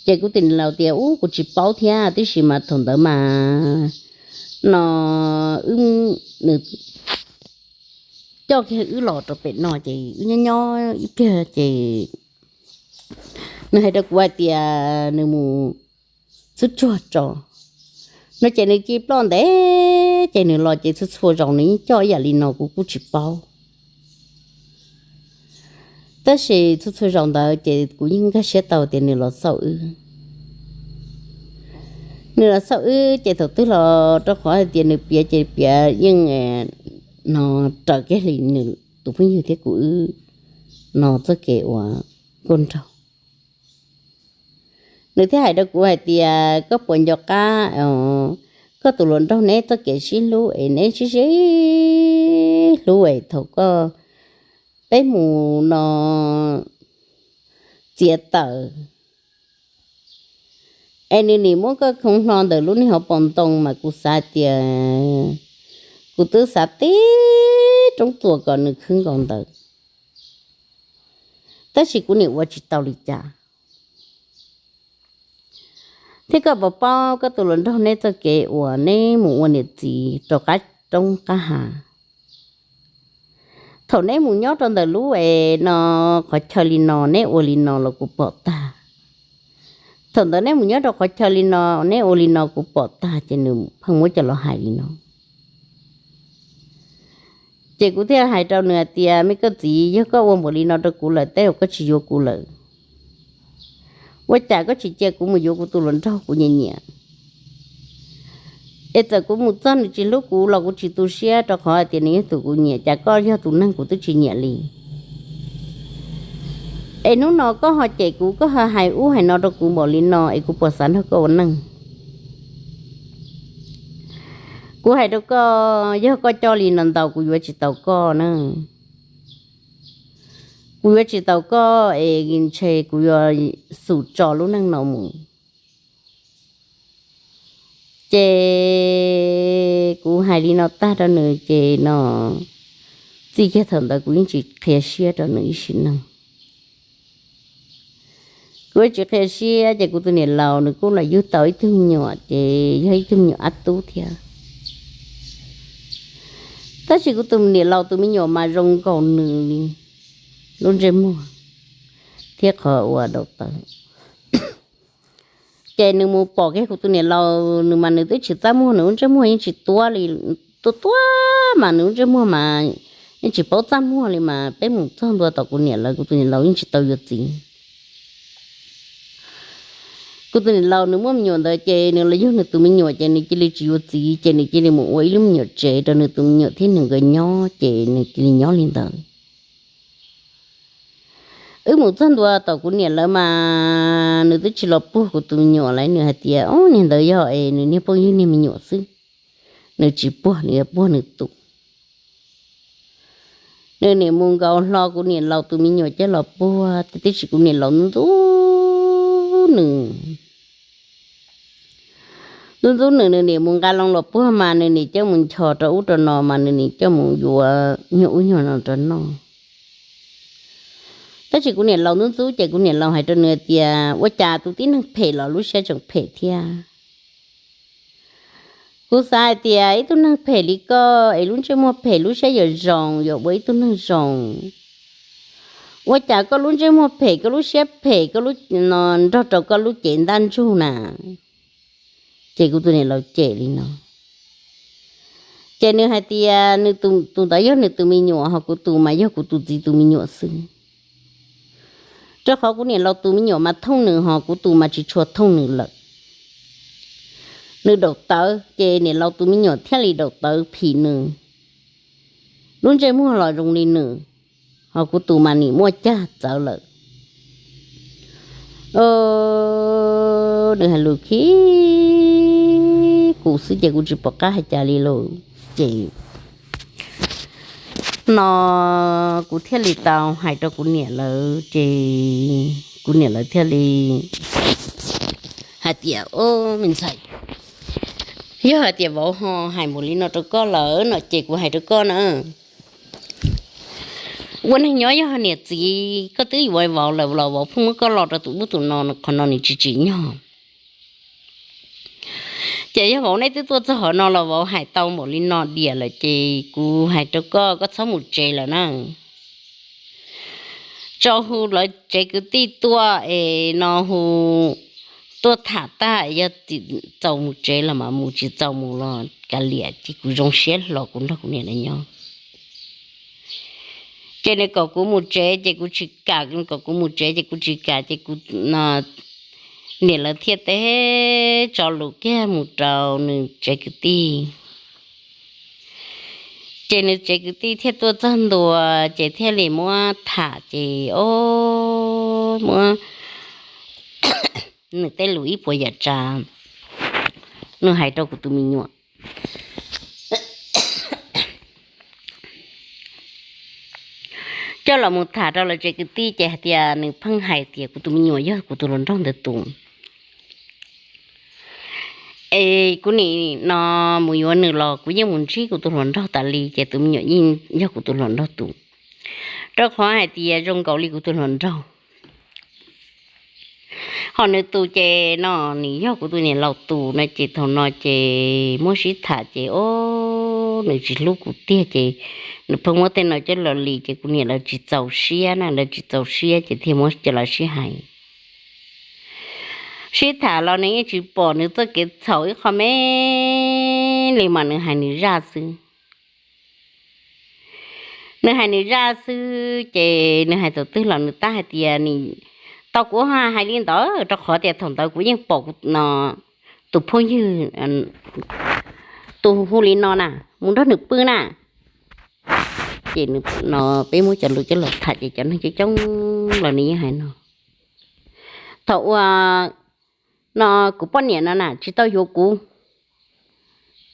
Ces kuv tus niam laus tias ub, kuv tsis paub thiab, tab sis mas thaum ntawd mas no wb, nws coj kiag wb los rau pem no ces wb nyob nyob ib pliag ces nws hais rau kuv hais tias nws mus txhub tsuag tso no ces nws cia li ploj ntev ces nws los ces txhua txhua zaus nws yeej coj ib yam li no, kuv kuj tsis paub. Tab sis txhua txhua zaus ntawd ces kuv yeej nkag siab tau tias nws los xauj wb. Nws los xauj wb ces thaum twg los rau qhov hais tias nws piav ces piav yeej no raws kiag li nws tus phooj ywg thiab kuv wb no txoj kev uas nkauj nraug. Nws thiaj hais rau kuv hais tias koj puas nco qab koj tus hluas nraug neb txoj kev sib hlub es neb sib sib hlub es thaum koj, peb mus no txiav taws es nws nim muab koj khoo hlo ntawm lub niag hauv paus ntoo mas kuv xav tias, kuv twb xav tib roob txuas kom nws khwb nkaus ntawd, tab sis kuv nim ua tsis tau li cas. Thiab koj puas paub koj tus hluas nraug neb txoj kev uas neb mus ua niam txiv rau qab roob qab hav, thaum neb mus nyob rau ntawm lub es no qhov chaw li no neb ua li no los kuv pom tag. Thaum ntawd neb mus nyob rau qhov chaw li no neb ua li no kuv pom tag ces nws pheej muab coj los hais li no. Ces kuv thiaj hais rau nws hais tias me koj txiv, yog koj ua npaum li no rau kuv lawm tej zaum koj tsis yuav kuv lawm. Ua cas koj tsis cia kuv mus yuav kuv tus hluas nraug kuv nyiam nyiam? Es txawm kuv mus txog nws tsis hlub kuv los kuv tsis tu siab rau qhov hais tias nws yog tus kuv nyiam, cas koj yog tus neeg kuv twb tsis nyiam li. Es hnub no koj ho cem kuv, koj ho hais ub hais no rau kuv npaum li no es kuv puas xav nrog koj ua neej? Kuv hais rau koj, yog koj coj li no ntau kuv yuav tsis tau koj na. Kuv yuav tsis tau koj es ntshe kuv yuav xum tso lub neej no mus. Ces kuv hais li no tag rau nws ces no txij kiag thaum ntawd kuv yeej tsis qhia siab rau nws ib sim neej. Kuv tsis qhia siab ces kuv tus niam laus nws kuj los yug tau ib tug me nyuam ces yog ib tug me nyuam ab tub thiab. Tab sis kuv tus niam laus tus me nyuam mas zoo nkaus nws li lub ntsej muag thiab qhov uas daus taw. Ces nws mus pom kiag kuv tus niam laus nws mas nws twb tsis txaj muag, nws lub ntsej muag yeej tsis tuab li, tuab tuab mas nws lub ntsej muag mas yeej tsis paub txaj muag li mas peb mus txog ntua tom kuv niam lawv kuv tus niam laus yeej tsis tau yuav txiv. Kuv tus niam laus nws muaj me nyuam ntawd ces nws los yug nws tus me nyuam ces nws cia li tsis yuav txiv ces nws cia li mus ua ib lub me nyuam tsev rau nws tus me nyuam thiab nws nkawd nyob ces nws cia li nyob li ntawd. Wb mus txog ntua tom kuv niam lawv mas nws twb tsis los puag kuv tus me nyuam lawm, nws hais tias ob niag ntawd yog es nws niag phooj ywg niag me nyuam xwb, nws tsis puag, nws yuav puag nws tus. Nws nim mus nkaus hlo kuv niam laus tus me nyuam coj los puag, tiam sis kuv niam laus ntxub nws. Ntxub ntxub nws, nws niam mus nqa loo los puag mas nws niam coj mus nchos rau ub rau no mas nws niam coj mus yuav nyuag ub nyuag no rau noj. Tab sis kuv niam laus ntxub ntxub ces kuv niam laus hais rau nws tias ua cas tus tib neeg phem los lub siab tseem phem thiab. Kuv xav hais tias ib tug neeg phem li koj es lub ntsej muag phem lub siab yuav zoo yuav ua ib tug neeg zoo. Ua cas koj lub ntsej muag phem koj lub siab phem koj lub no nrog rau koj lub cev ntaj ntsug na. Ces kuv tus niam laus cem li no. Ces nws hais tias nws tus ntawd yog nws tus me nyuam ho kuv tus mas yog kuv tus txiv tus me nyuam xwb. Rau qhov kuv niam laus tus me nyuam mas thooj nws ho kuv tus mas tsis tshua thooj nws lawm. Nws daum tawv ces niam laus tus me nyuam thiaj li daum tawv phim nws. Lub ntsej muag los zoo li nws, ho kuv tus mas nim muaj cag txawv lawm. Nws hais lus khib kuv xwb ces kuv tsis pom qab hais cas li lawm. Ces no kuv thiaj li tau hais rau kuv niam lawv ces kuv niam lawv thiaj li hais tias, o, me ntxhais, yog hais tias vauv ho hais mus li no rau koj lawm no ces kuv hais rau koj na, ua neeg nyob yog niam txiv koj twb yuav vauv lawm los vauv pheej muab koj lo rau tus ub tus no, qhov no nws tsis tsim nyog. Ces yog vauv neb twb tuaj txog qhov no los vauv hais tau npaum li no diam lawm ces kuv hais rau koj, koj txhob mus tsev lawm na. Tso hu lawv tsev kwv tij tuaj es no hu tuaj tham tag, yog txaus mus tsev los mas mus, tsis txaus mus los kav liam, ces kuv zoo siab hlo kuv nrog kuv niam lawv nyob. Ces nws kom kuv mus tsev ces kuv tsis kam, nws kom kuv mus tsev ces kuv tsis kam, ces kuv niam lawv thiaj teb tso lus kiag mus rau nws tsev kwv tij. Ces nws tsev kwv tij thiaj tuaj txog ntua, ces thiaj li muab tham, ces o, muab nws tej lus ib puas yam tsav nws hais rau kuv tus me nyuam coj los mus tham rau lawv tsev kwv tij, ces hais tias nws pheej hais tias kuv tus me nyuam yog kuv tus hluas nraug ntawd tus. Es kuv nim no mus yuav nws los kuv yeej mus ntsib kuv tus hluas nraug tas li, ces tus me nyuam yeej yog kuv tus hluas nraug tus, rau qhov hais tias zoo nkaus li kuv tus hluas nraug. Ho nws tus ces no nws yog kuv tus niam laus tus no, ces thaum no ces muab sib tham ces o, nws tsis hlub kuv tiag, ces nws pheej muab tej no coj los lis, ces kuv niam lawv tsis txaus siab na, lawv tsis txaus siab ces thiaj muab coj los sib hais. Sib tham los nws yeej tsis pom nws txoj kev txhaum ib qho me li, mas nws hais nws zaj xwb. Nws hais nws zaj xwb, ces nws hais thaum twg los nws tab hais tias, tau kuv hais li ntawd rau qhov tias thaum ntawd kuv yeej pom no tus phooj ywg tus hu li no na, mus nrog nws pw na. Ces no peb muab cov lus coj los tham ces cov neeg coob coob los nws yeej hais no, thaum uas no kuv poj niam no na tsis tau yuav kuv,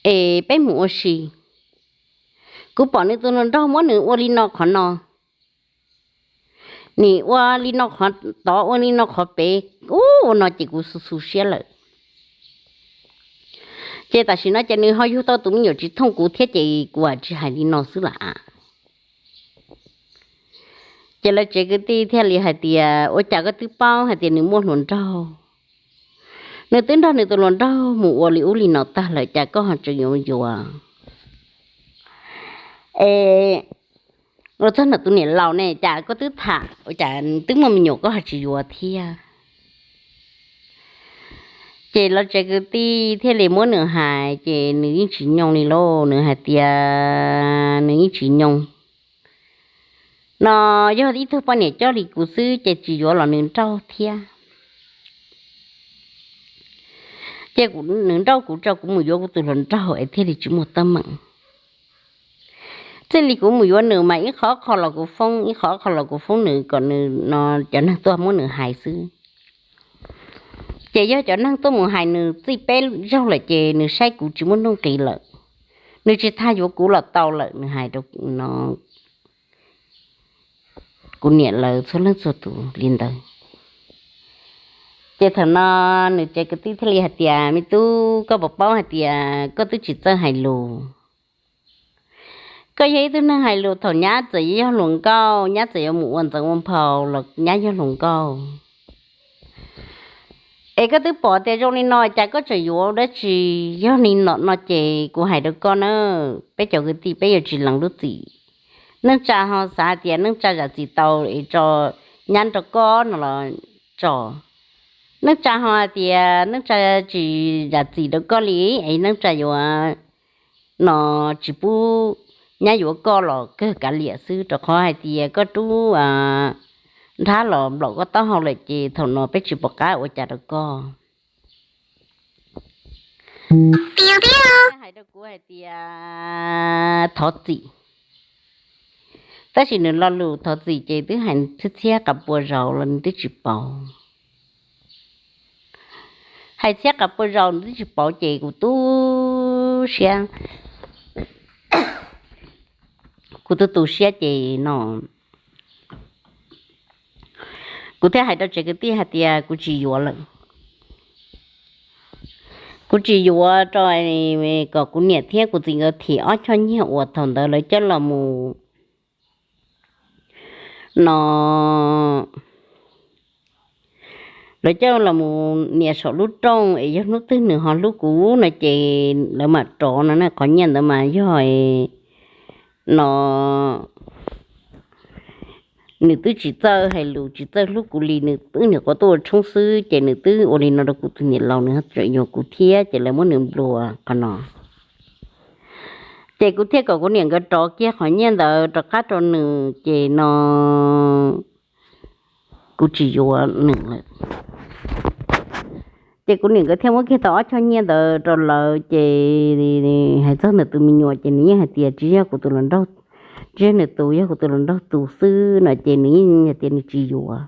es peb mus ua si. Kuv pom nws tus hluas nraug muab nws ua li no qhov no, nim ua li no qhov tod, ua li no qhov pem, ua no ces kuv xu xu siab lawm. Ces tam sim no ces nws ho yug tau tus me nyuam tsis thooj kuv thiab, ces kuv tsis hais li no xwb lawm. Ces lawv tsev kwv tij thiaj li hais tias, ua cas koj twb paub hais tias nws muaj hluas nraug? Nws twb nrog nws tus hluas nraug mus ua li ub li no tag lawm, cas koj ho tseem yuav yuav? Es ua txog ntawm tus niam laus ne, cas koj twb tham ua cas twb muaj me nyuam koj ho tsis yuav thiab? Ces lawv tsev kwv tij thiaj li muab nws hais, ces nws yeej tsis nyoo li lauj. Nws hais tias nws yeej tsis nyoo, no yog ib tug poj niam coj li kuv xwb ces tsis yuav los nws nrauj thiab. Ces nws nrauj kuv tso kuv mus yuav kuv tus hluas nraug es thiaj li tsis muaj teeb meem. Txij li kuv mus yuav nws mas ib qho ob qho los kuv foob, ib qho ob qho los kuv foob nws kom nws no cov neeg tuaj muab nws hais xwb. Ces yog cov neeg tuaj mus hais nws txij peb zaug lawm ces nws saib kuv tsis muaj nuj nqis lawm, nws tsis tau yuav kuv los tau lawm, nws hais rau no kuv niam lawv txhua leej txhua tus li ntawd. Ces thaum no nws tsev kwv tij thiaj li hais tias, Me tub, koj puas paub hais tias koj twb tsis txawj hais lus? Koj yog ib tug neeg hais lus, thaum nyab txawm yog hluas nkauj, nyab txawm yuav mus ua ntxeev ua nphau los nyab yog hluas nkauj. Es koj twb pom tias zoo li no, cas koj tseem yuav dab tsi? Yog li no no ces kuv hais rau koj na, peb cov kwv tij peb yuav tsis lees lub txim. Neej tsa ho xav hais tias neej tsa zam txim tau es tso nyab rau koj no los tso. Neej tsa ho hais tias neej tsa tsis zam txim rau koj li, es neej tsa yuav no tsis pub nyab yuav koj los kawg kav liam xwb, rau qhov hais tias koj rub nrhab los nplaum koj taub hau lawm ces thaum no peb tsis pom qab ua cas rau koj. Hais rau kuv hais tias thov txim, tab sis nws lo lus thov txim ces twb hais txhiab txhiab qas pua zaus los nws twb tsis pauv. Hais txhiab qas pua zaus nws twb tsis pauv ces kuv tu siab, kuv tu tu siab ces no kuv thiaj hais rau tsev kwv tij hais tias kuv tsis yuav lawm. Kuv tsis yuav rau kom kuv niam thiab kuv txiv nkawd thim ob choj nyiaj uas thaum ntawd lawv coj los mus no, lawv coj los mus nias saum lub rooj es yog hnub twg nws ho hlub kuv no ces lawv mam rov no na. Qhov nyiaj ntawd mas yog no nws twb tsis txawj hais lus tsis txawj hlub kuv li, nws twb nyuam qhuav tuaj ua tshoob xwb ces nws twb ua li no rau kuv tus niam laus, nws tseem yuav kuv thiab ces lawv muab nws nplua qhov no. Ces kuv thiaj kom kuv niam nkawd rov kiag qhov nyiaj ntawd rov qab rau nws ces no kuv tsis yuav nws lawm. Ces kuv niam nkawd thiaj muab kiag tau ob choj nyiaj ntawd rau lawv ces hais txog ntawm tus me nyuam ces nws yeej hais tias tsis yog kuv tus hluas nraug, tsis yog nws tus, yog kuv tus hluas nraug tus xwb no ces nws yeej hais tias nws tsis yuav.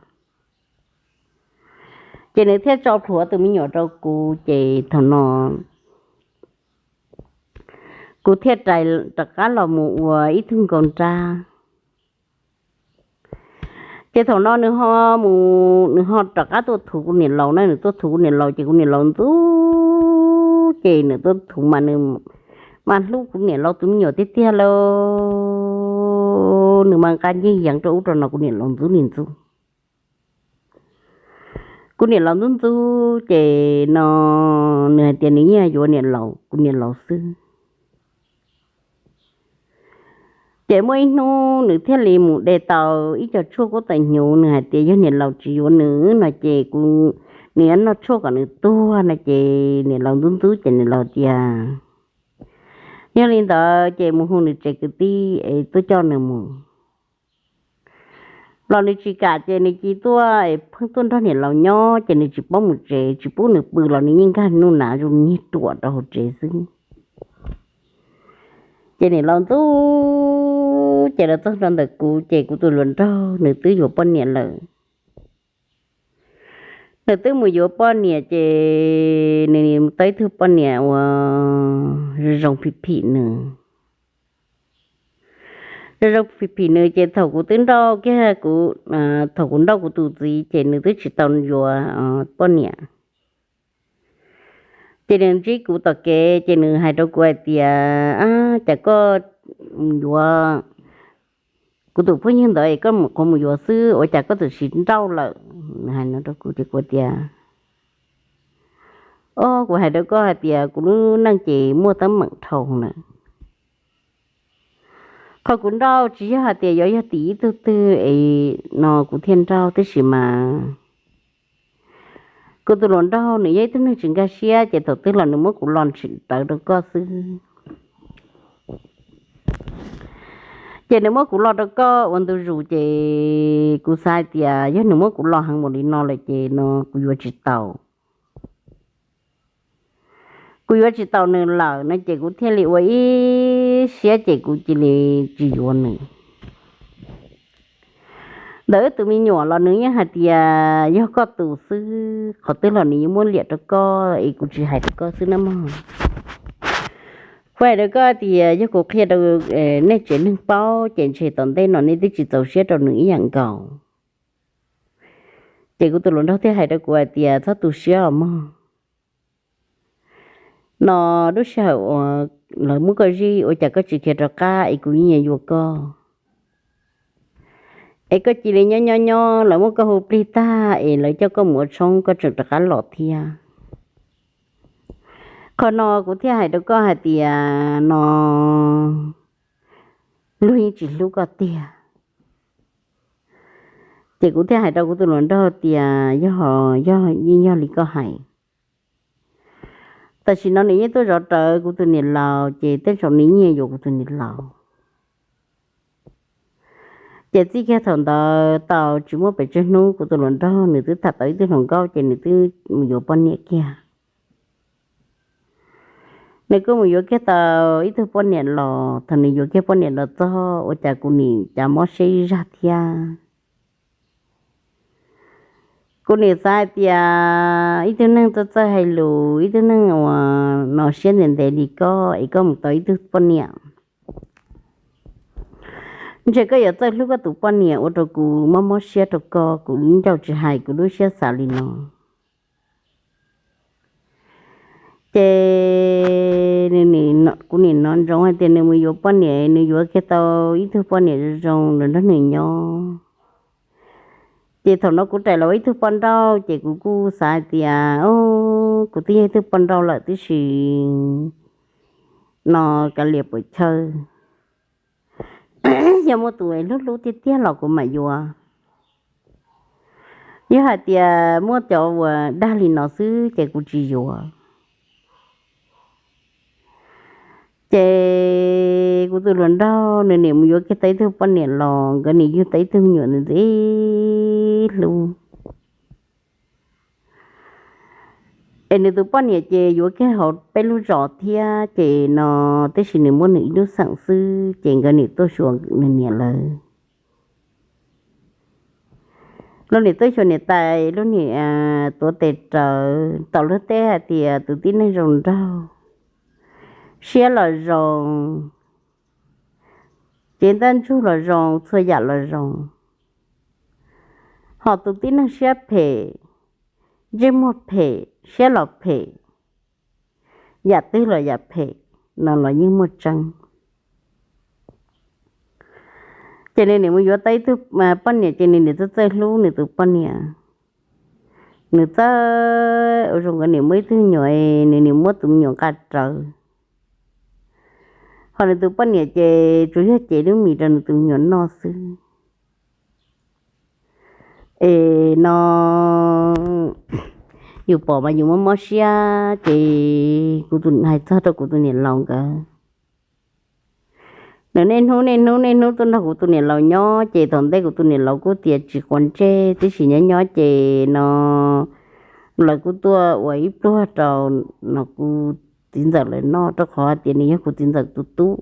Ces nws thiaj tso plhuav tus me nyuam rau kuv ces thaum no kuv thiaj rais rov qab los mus ua ib tug nkauj nrab. Ces thaum no nws ho mus, nws ho rov qab tuaj thuv kuv niam laus na, nws tuaj thuv kuv niam laus ces kuv niam laus ntxub, ces nws tuaj thuv mas nws mas hlub kuv niam laus tus me nyuam tiag tiag lauj, nws mas nqa ncej yeev rau ub rau no kuv niam laus ntxub li ntxub. Kuv niam laus ntxub ntxub ces no nws hais tias nws yeej yuav niam laus, kuv niam laus xwb. Ces muaj ib hnub nws thiaj li mus de tau ib co tshuaj kub tawm hnyuv, nws hais tias yog niam laus tsis yuav nws no ces kuv, nws yuav noj tshuaj kom nws tuag no ces niam laus ntxub ntxub ces niam laus tias yog li ntawd ces mus hu nws tsev kwv tij es tuaj coj nws mus. Los nws tsis kam ces nws cia tuaj es pheej tuaj nrog niam laus nyob ces nws tsis paub mus tsev, tsis pub nws pw los nws yeej nkag nuj nas zoo niag ruam rau hauv tsev xwb. Ces niam laus ntxub ces los txog rau ntawm kuv ces kuv tus hluas nraug nws twb yuav poj niam lawm. Nws twb mus yuav poj niam ces nws tau ib tug poj niam uas zoo zoo phim phim nws. Zoo zoo phim phim nws ces thaum kuv twb nrauj kiag kuv, thaum kuv nrauj kuv tus txiv ces nws twb tsis tau yuav poj niam. Ces nws ntsib kuv tom kev ces nws hais rau kuv hais tias, Ab, cas koj yuav kuv tus phooj ywg ntawd es koj mus qhuav mus yuav xwb, ua cas koj txawm sim nrauj lawm? Nws hais no rau kuv ces kuv tias, Ob, kuv hais rau koj hais tias kuv lub neej ces muaj teeb meem dhau na. Qhov kuv nrauj tsis yog hais tias yuav yog tim ib tug twg es no kuv thiaj nrauj, tab sis mas kuv tus hluas nraug nws yog ib tug neeg tsis nkag siab ces thaum twg los nws muab kuv los tawv rau koj xwb. Ces nws muab kuv los rau koj ua ntu zus ces kuv xav hais tias yog nws muab kuv los heev npaum li no lawm ces no kuv yuav tsis tau. Kuv yuav tsis tau nws lawm no ces kuv thiaj li ua ib siab ces kuv cia li tsis yuav nws. Ntawm wb tus me nyuam los nws yeej hais tias yog koj tus xwb, qhov twg los nws yeej muab liam rau koj es kuv tsis hais rau koj xwb na mog. Kuv hais rau koj tias yog kuv qhia rau nej tsev neeg paub ces ntshe tom ntej no nej twb tsis txaus siab rau nws ib yam nkaus. Ces kuv tus hluas nraug thiaj hais rau kuv hais tias, txhob tu siab os mog, no lub sij hawm uas lawv muab koj zij ua cas koj tsis khiav rov qab es kuv yeej yuav koj. Es koj cia li nyob nyob nyob, lawv muab koj hu plig tag es lawv coj koj mus ua tshoob koj tseem rov qab los thiab. Qhov no kuv thiaj hais rau koj hais tias no luag yeej tsis hlub koj tiag. Ces kuv thiaj hais rau kuv tus hluas nraug tias, yog, yog, yeej yog li koj hais. Tam sim no nws yeej tuaj zov rawv kuv tus niam laus, ces tej zaum nws yeej yuav kuv tus niam laus. Ces txij kiag thaum ntawd tau tsis muaj pes tsawg hnub kuv tus hluas nraug nws twb tham tau ib tug hluas nkauj ces nws twb mus yuav poj niam kiag. Nws kuj mus yuav kiag tau ib tug poj niam los, thaum nws yuav kiag poj niam los txog ua cas kuv nim cas mob siab ib zaj thiab. Kuv nim xav hais tias ib tug neeg txawj txawj hais lus, ib tug neeg uas no siab ntev ntev li koj es koj mus tau ib tug poj niam, ntshe koj yuav txawj hlub koj tus poj niam ua rau kuv mob mob siab rau koj, kuv ncauj tsis hais kuv lub siab xav li no. Ces kuv nim hnov ntsoov hais tias nws mus yuav poj niam, nws yuav kiag tau ib tug poj niam zoo zoo los nrog nws nyob. Ces thaum no kuv rais los ua ib tug poj nrauj, ces kuv kuj xav hais tias, o, kuv twb yog ib tug poj nrauj lawm tib si, no kav liam puas chawj, yog muaj tus hlub hlub tiag tiag los kuv mam yuav. Yog hais tias muaj cov uas dag li no xwb ces kuv tsis yuav. Ces kuv tus hluas nraug nws nim mus yuav kiag tau ib tug poj niam los, nkawd nim yug tau ib tug me nyuam ntxim hlub. Es nws tus poj niam ces yuav kiag hauv peb lub zos thiab, ces no tab sis nws muab nws ib lub xeem xwb, ces nkawd nim tuaj xyuas nws niam lawv. Lub nim tuaj xyuas niam tais, lub nim tuav tes rawv, tau luag teb hais tias tus tib neeg zoo nraug, siab los zoo, cev ntaj ntsug los zoo, txhua yam los zoo. Ho tus tib neeg siab phem, ntsej muag phem, siab los phem, yam twg los yam phem, no los yeej muaj tseeb. Ces nws nim mus yuav tau ib tug poj niam, ces nws nim txawj txawj hlub nws tus poj niam. Nws txawj ua zoo, nkawd nim muaj ib tug me nyuam, nws nim muab tus me nyuam nqa rawv. Ho nws tus poj niam ces tsuas yog cev lub mis rau nws tus me nyuam noj xwb. Es no yus pom mas yus mob mob siab, ces kuv tus hais txog rau kuv tus niam laus nkawd. Nws niaj hnub niaj hnub niaj hnub tuaj nrog kuv tus niam laus nyob, ces thaum ntej kuv tus niam laus kuj tias tsis quav ntsej, tab sis nyob nyob ces no lawv kuj tuaj ua ib pluag rau no kuv txiv ntxawm lawv noj, rau qhov tias nws yog kuv txiv ntxawm tus tub.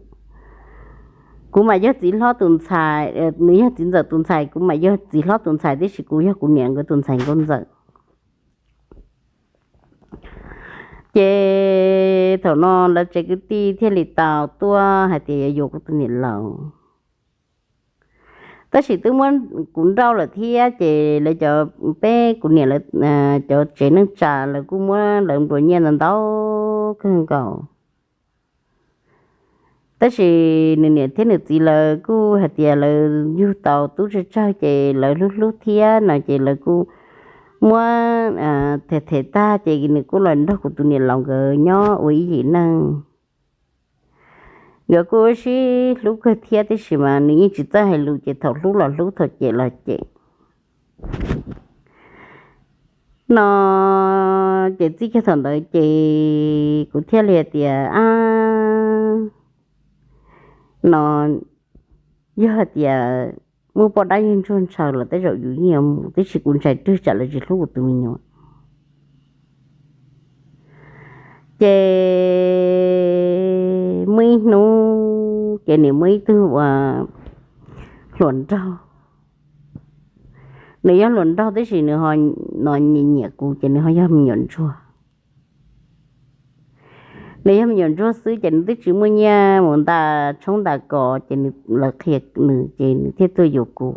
Kuv mas yog txiv hlob tus ntxhais, nws yog txiv ntxawm tus ntxhais, kuv mas yog txiv hlob tus ntxhais, tab sis kuv yog kuv niam nkawd tus ntxhais nkauj ntxawm. Ces thaum no lawv tsev kwv tij thiaj li tau tuaj hais tias yuav yuav kuv tus niam laus. Tab sis twb muab kuv nrauj lawm thiab, ces lawv cov, peb kuv niam lawv cov tsev neej tsa lawv kuj muab lawv nplua nyiaj ntau ntau kawg nkaus. Tab sis nws niam thiab nws txiv lawv kuj hais tias lawv yug tau tub tsawg tsawg ces lawv hlub hlub thiab no, ces lawv kuj muab them them tag ces nws kuj los nrog kuv tus niam laus nkawd nyob ua ib yim neej. Nkawd kuj sib hlub kawg thiab, tab sis mas nws yeej tsis txawj hais lus, ces thaum hlub los hlub, thaum cem los cem. No ces txij kiag thaum ntawd ces kuv thiaj li hais tias, a, no yog hais tias muaj poj dab yog ntsuag ntshaw los tej zaum yus yeej yuav mus, tab sis kuv ntshai rwg tsam lawv tsis hlub kuv tus me nyuam. Ces muaj ib hnub ces nws muaj ib tug ua hluas nraug. Nws yog hluas nraug tab sis nws ho no nyiam nyiam kuv, ces nws ho yog me nyuam ntsuag. Nws yog me nyuam ntsuag xwb ces nws twb tsis muaj nyiaj mus nta tshoob nta kos, ces nws, lawv qhia nws ces nws thiaj tuaj yuav kuv.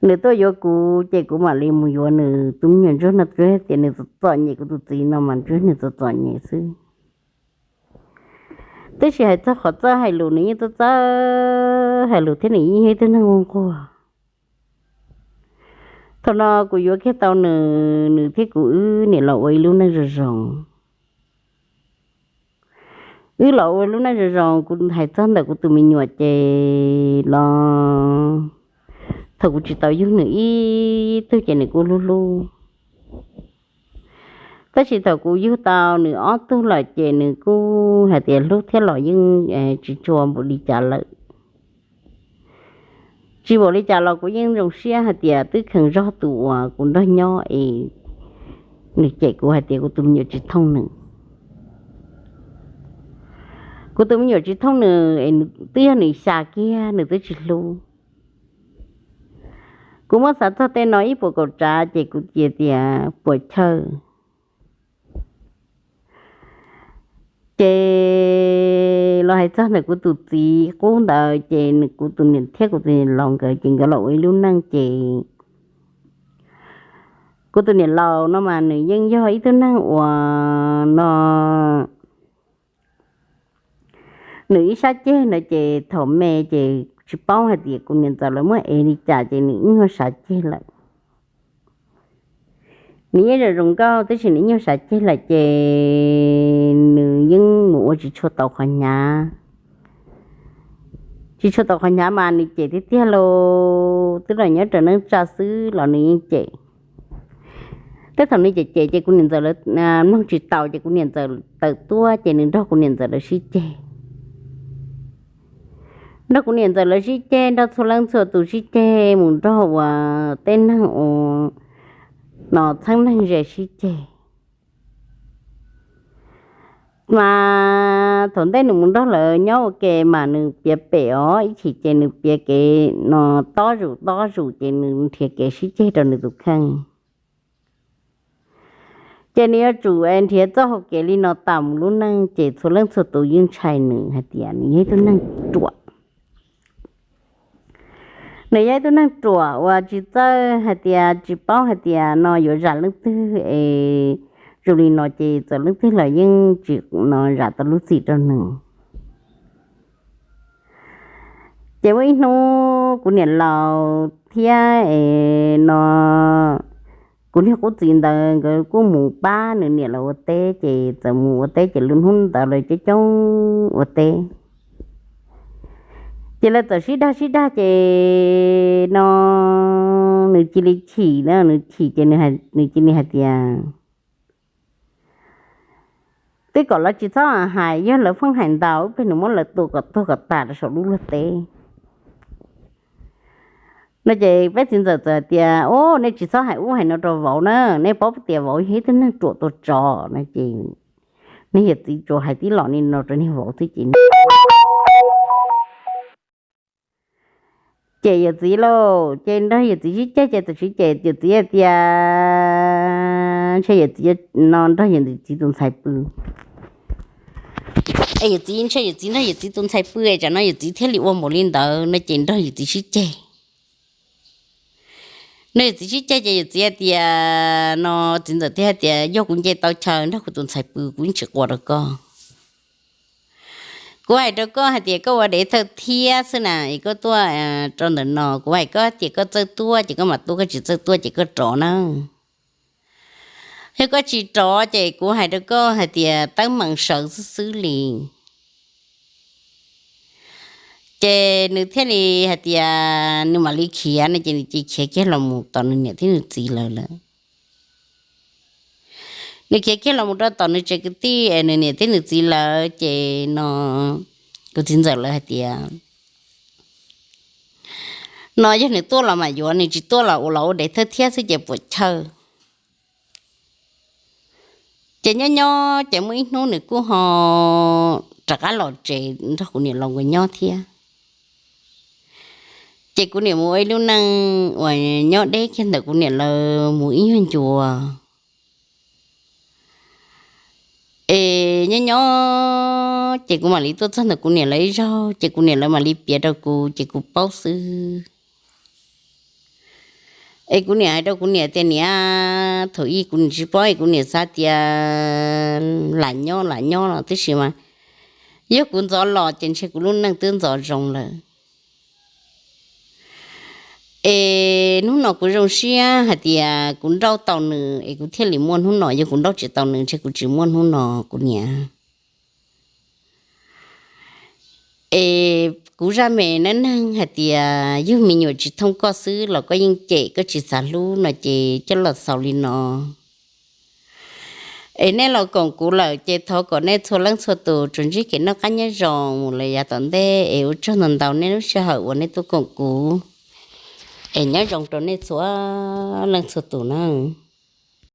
Nws tuaj yuav kuv ces kuv mam li mus yuav nws tus me nyuam ntsuag no, tsuas tias nws txom txom nyem, kuv tus txiv no mas ntshe nws txom txom nyem xwb. Tab sis hais txog qhov txawj hais lus, nws yeej txawj txawj hais lus thiab nws yeej yog ib tug neeg nquag nquag. Thaum no kuv yuav kiag tau nws, nws thiab kuv wb niam los ua ib lub neej zoo zoo. Wb los ua lub neej zoo zoo, kuv hais txog ntawm kuv tus me nyuam ces los thaum kuv tsis tau yug nws ib tug ces nws kuj hlub hlub. Tab sis thaum kuv yug tau nws ob tug lawm ces nws kuj hais tias hlub thiab los yeej tsis tshua npaum li cas lawm. Tsis npaum li cas los kuv yeej zoo siab hais tias twb kheev zog tus uas kuv nrog nyob es nws cem kuv hais tias kuv tus me nyuam tsis thooj nws. Kuv tus me nyuam tsis thooj nws es twb yog nws xya kiag nws twb tsis hlub. Kuv muab xav txog tej no ib puas kaum tsav ces kuv cia tias puas chawj. Ces los hais txog ntawm kuv tus txiv qub ntawd ces kuv tus niam thiab kuv tus niam laus nkawd ces nkawd los ua ib lub neej ces kuv tus niam laus no mas nws yeej yog ib tug neeg uas no nws ib sab ceg ntawd ces thaum me ces tsis paub hais tias kuv niam ntxawm lawv muab ev li cas ces nws ib nyuag sav ceg lawm. Nws yeej zoo zoo nkauj tab sis nws ib nyuag sav ceg lawm ces nws yeej mus ua tsis tshua tau qhov hnyav. Tsis tshua tau qhov hnyav mas nws cem tiag tiag los twb los nyob rau neej tsa xwb los nws yeej cem. Tej thaum nws cem cem ces kuv niam ntxawm lawv mloog tsis taus ces kuv niam ntxawm tawm tuaj ces nws nrog kuv niam ntxawm lawv sib ceg. Nrog kuv niam ntxawm lawv sib ceg, nrog txhua leej txhua tus sib ceg mus nrog uas tej neeg uas no txheeb neeg ze sib ceg. Mas thaum ntej nws mus nrog lawv nyob ua ke mas nws piav pem os, ib chim ces nws piav kev no tob zus tob zus ces nws nrhiav kev sib ceg rau nws tus kheej. Ces nws yuav tsum nrhiav txoj hau kev li no tas mus lub neej ces txhua leej txhua tus yeej ntshai nws hais tias nws yog ib tug neeg ruam. Nws yog ib tug neeg ruam uas tsis txawj hais tias tsis paub hais tias no yuav zam leej twg es zoo li no ces txawm leej twg los yeej tsis no zam tau lub txim rau nws. Ces muaj ib hnub kuv niam laus thiab es no kuv niag qub txiv ntawd nkawd kuj mus pab nws niam lawv ua teb ces txawm mus ua teb ces lub hnub ntawd lawv coob coob ua teb. Ces lawv txawm sib dag sib dag ces no nws cia li chim na, nws chim ces nws cia li hais tias twb kom lawv tsis txhob hais, yog lawv pheej hais ntau ib pliag nws muab lawv tua kom tuag kom tas rau saum lub luag teb no. Ces peb txiv ntxawm txawm tias, Ub, nej tsis txhob hais ub hais no rau vauv na, nej paub tias vauv yog ib tug neeg ruam tua tsov no. Ces niag yawm txiv tsuas hais tib los li no rau niag vauv xwb ces ces yawm txiv lauj, ces nrog yawm txiv sib ceg ces txawm sib ceg, yawm txiv hais tias ntshe yawm txiv no nrog yawm txiv tus ntxhais pw. Es yawm txiv ntshe yawm txiv nrog yawm txiv tus ntxhais pw es tsam no yawm txiv thiaj li ua npaum li ntawd no ces nrog yawm txiv sib ceg. Nrog yawm txiv sib ceg ces yawm txiv hais tias no, txiv ntxawm thiaj hais tias, Yog kuv nce tau chaw nrog kuv tus ntxhais pw kuv yeej tsis quaj rau koj. Kuv hais rau koj hais tias koj ua dev thawj thiab xwb na es koj tuaj rau ntawm no, kuv hais koj tias koj txawj tuaj ces koj mam tuaj, koj tsis txawj tuaj ces koj rov na. Yog koj tsis rov ces kuv hais rau koj hais tias teeb meem sawv xwb xwb li. Ces nws thiaj li hais tias nws mam li khiav no ces nws cia khiav kiag los mus tom nws niam thiab nws txiv lawv lawm. Nws khiav kiag los mus rau tom nws tsev kwv tij es nws niam thiab nws txiv lawv ces no kuv txiv ntxawm lawv hais tias no yog nws tuaj los mam yuav, nws tsis tuaj los ua los ua dev thawj thiab xwb ces puas chawj. Ces nyob nyob ces muaj ib hnub nws kuj ho rov qab los tsev nrog kuv niam laus nkawd nyob thiab. Ces kuv niam mus ua ib lub neej uas nyob deb kiag ntawm kuv niam lawv mus ib nyuag ncua. Es nyob nyob ces kuv mam li tuaj txog ntawm kuv niam lawv ib zaug ces kuv niam lawv mam li piav rau kuv ces kuv paub xwb. Es kuv niam hais rau kuv niam tias, niam, thaum ub kuv niam tsis paub es kuv niam xav tias lam nyob lam nyob no, tab sis mas yog kuv ntxov los ces ntshe kuv lub neej twb ntxov zoo lawm. Es hnub no kuv zoo siab hais tias kuv nrauj tau nws es kuv thiaj li muaj hnub no, yog kuv nrauj tsis tau nws ntshe kuv tsis muaj hnub no kuv niam. Es kuv zaj me neej neeg hais tias yog me nyuam tsis thooj koj xwb los koj yeej cem koj tsis xav hlub no ces coj los xaus li no. Es nej los koom kuv lawm ces thov kom nej txhua leej txhua tus tsuas ntsib kev noj qab nyob zoo mus lawm yav tom ntej, es ua tsaug ntau ntau nej lub sij hawm uas nej tuaj koom kuv. Es nyob zoo rau nej txhua leej txhua tus na.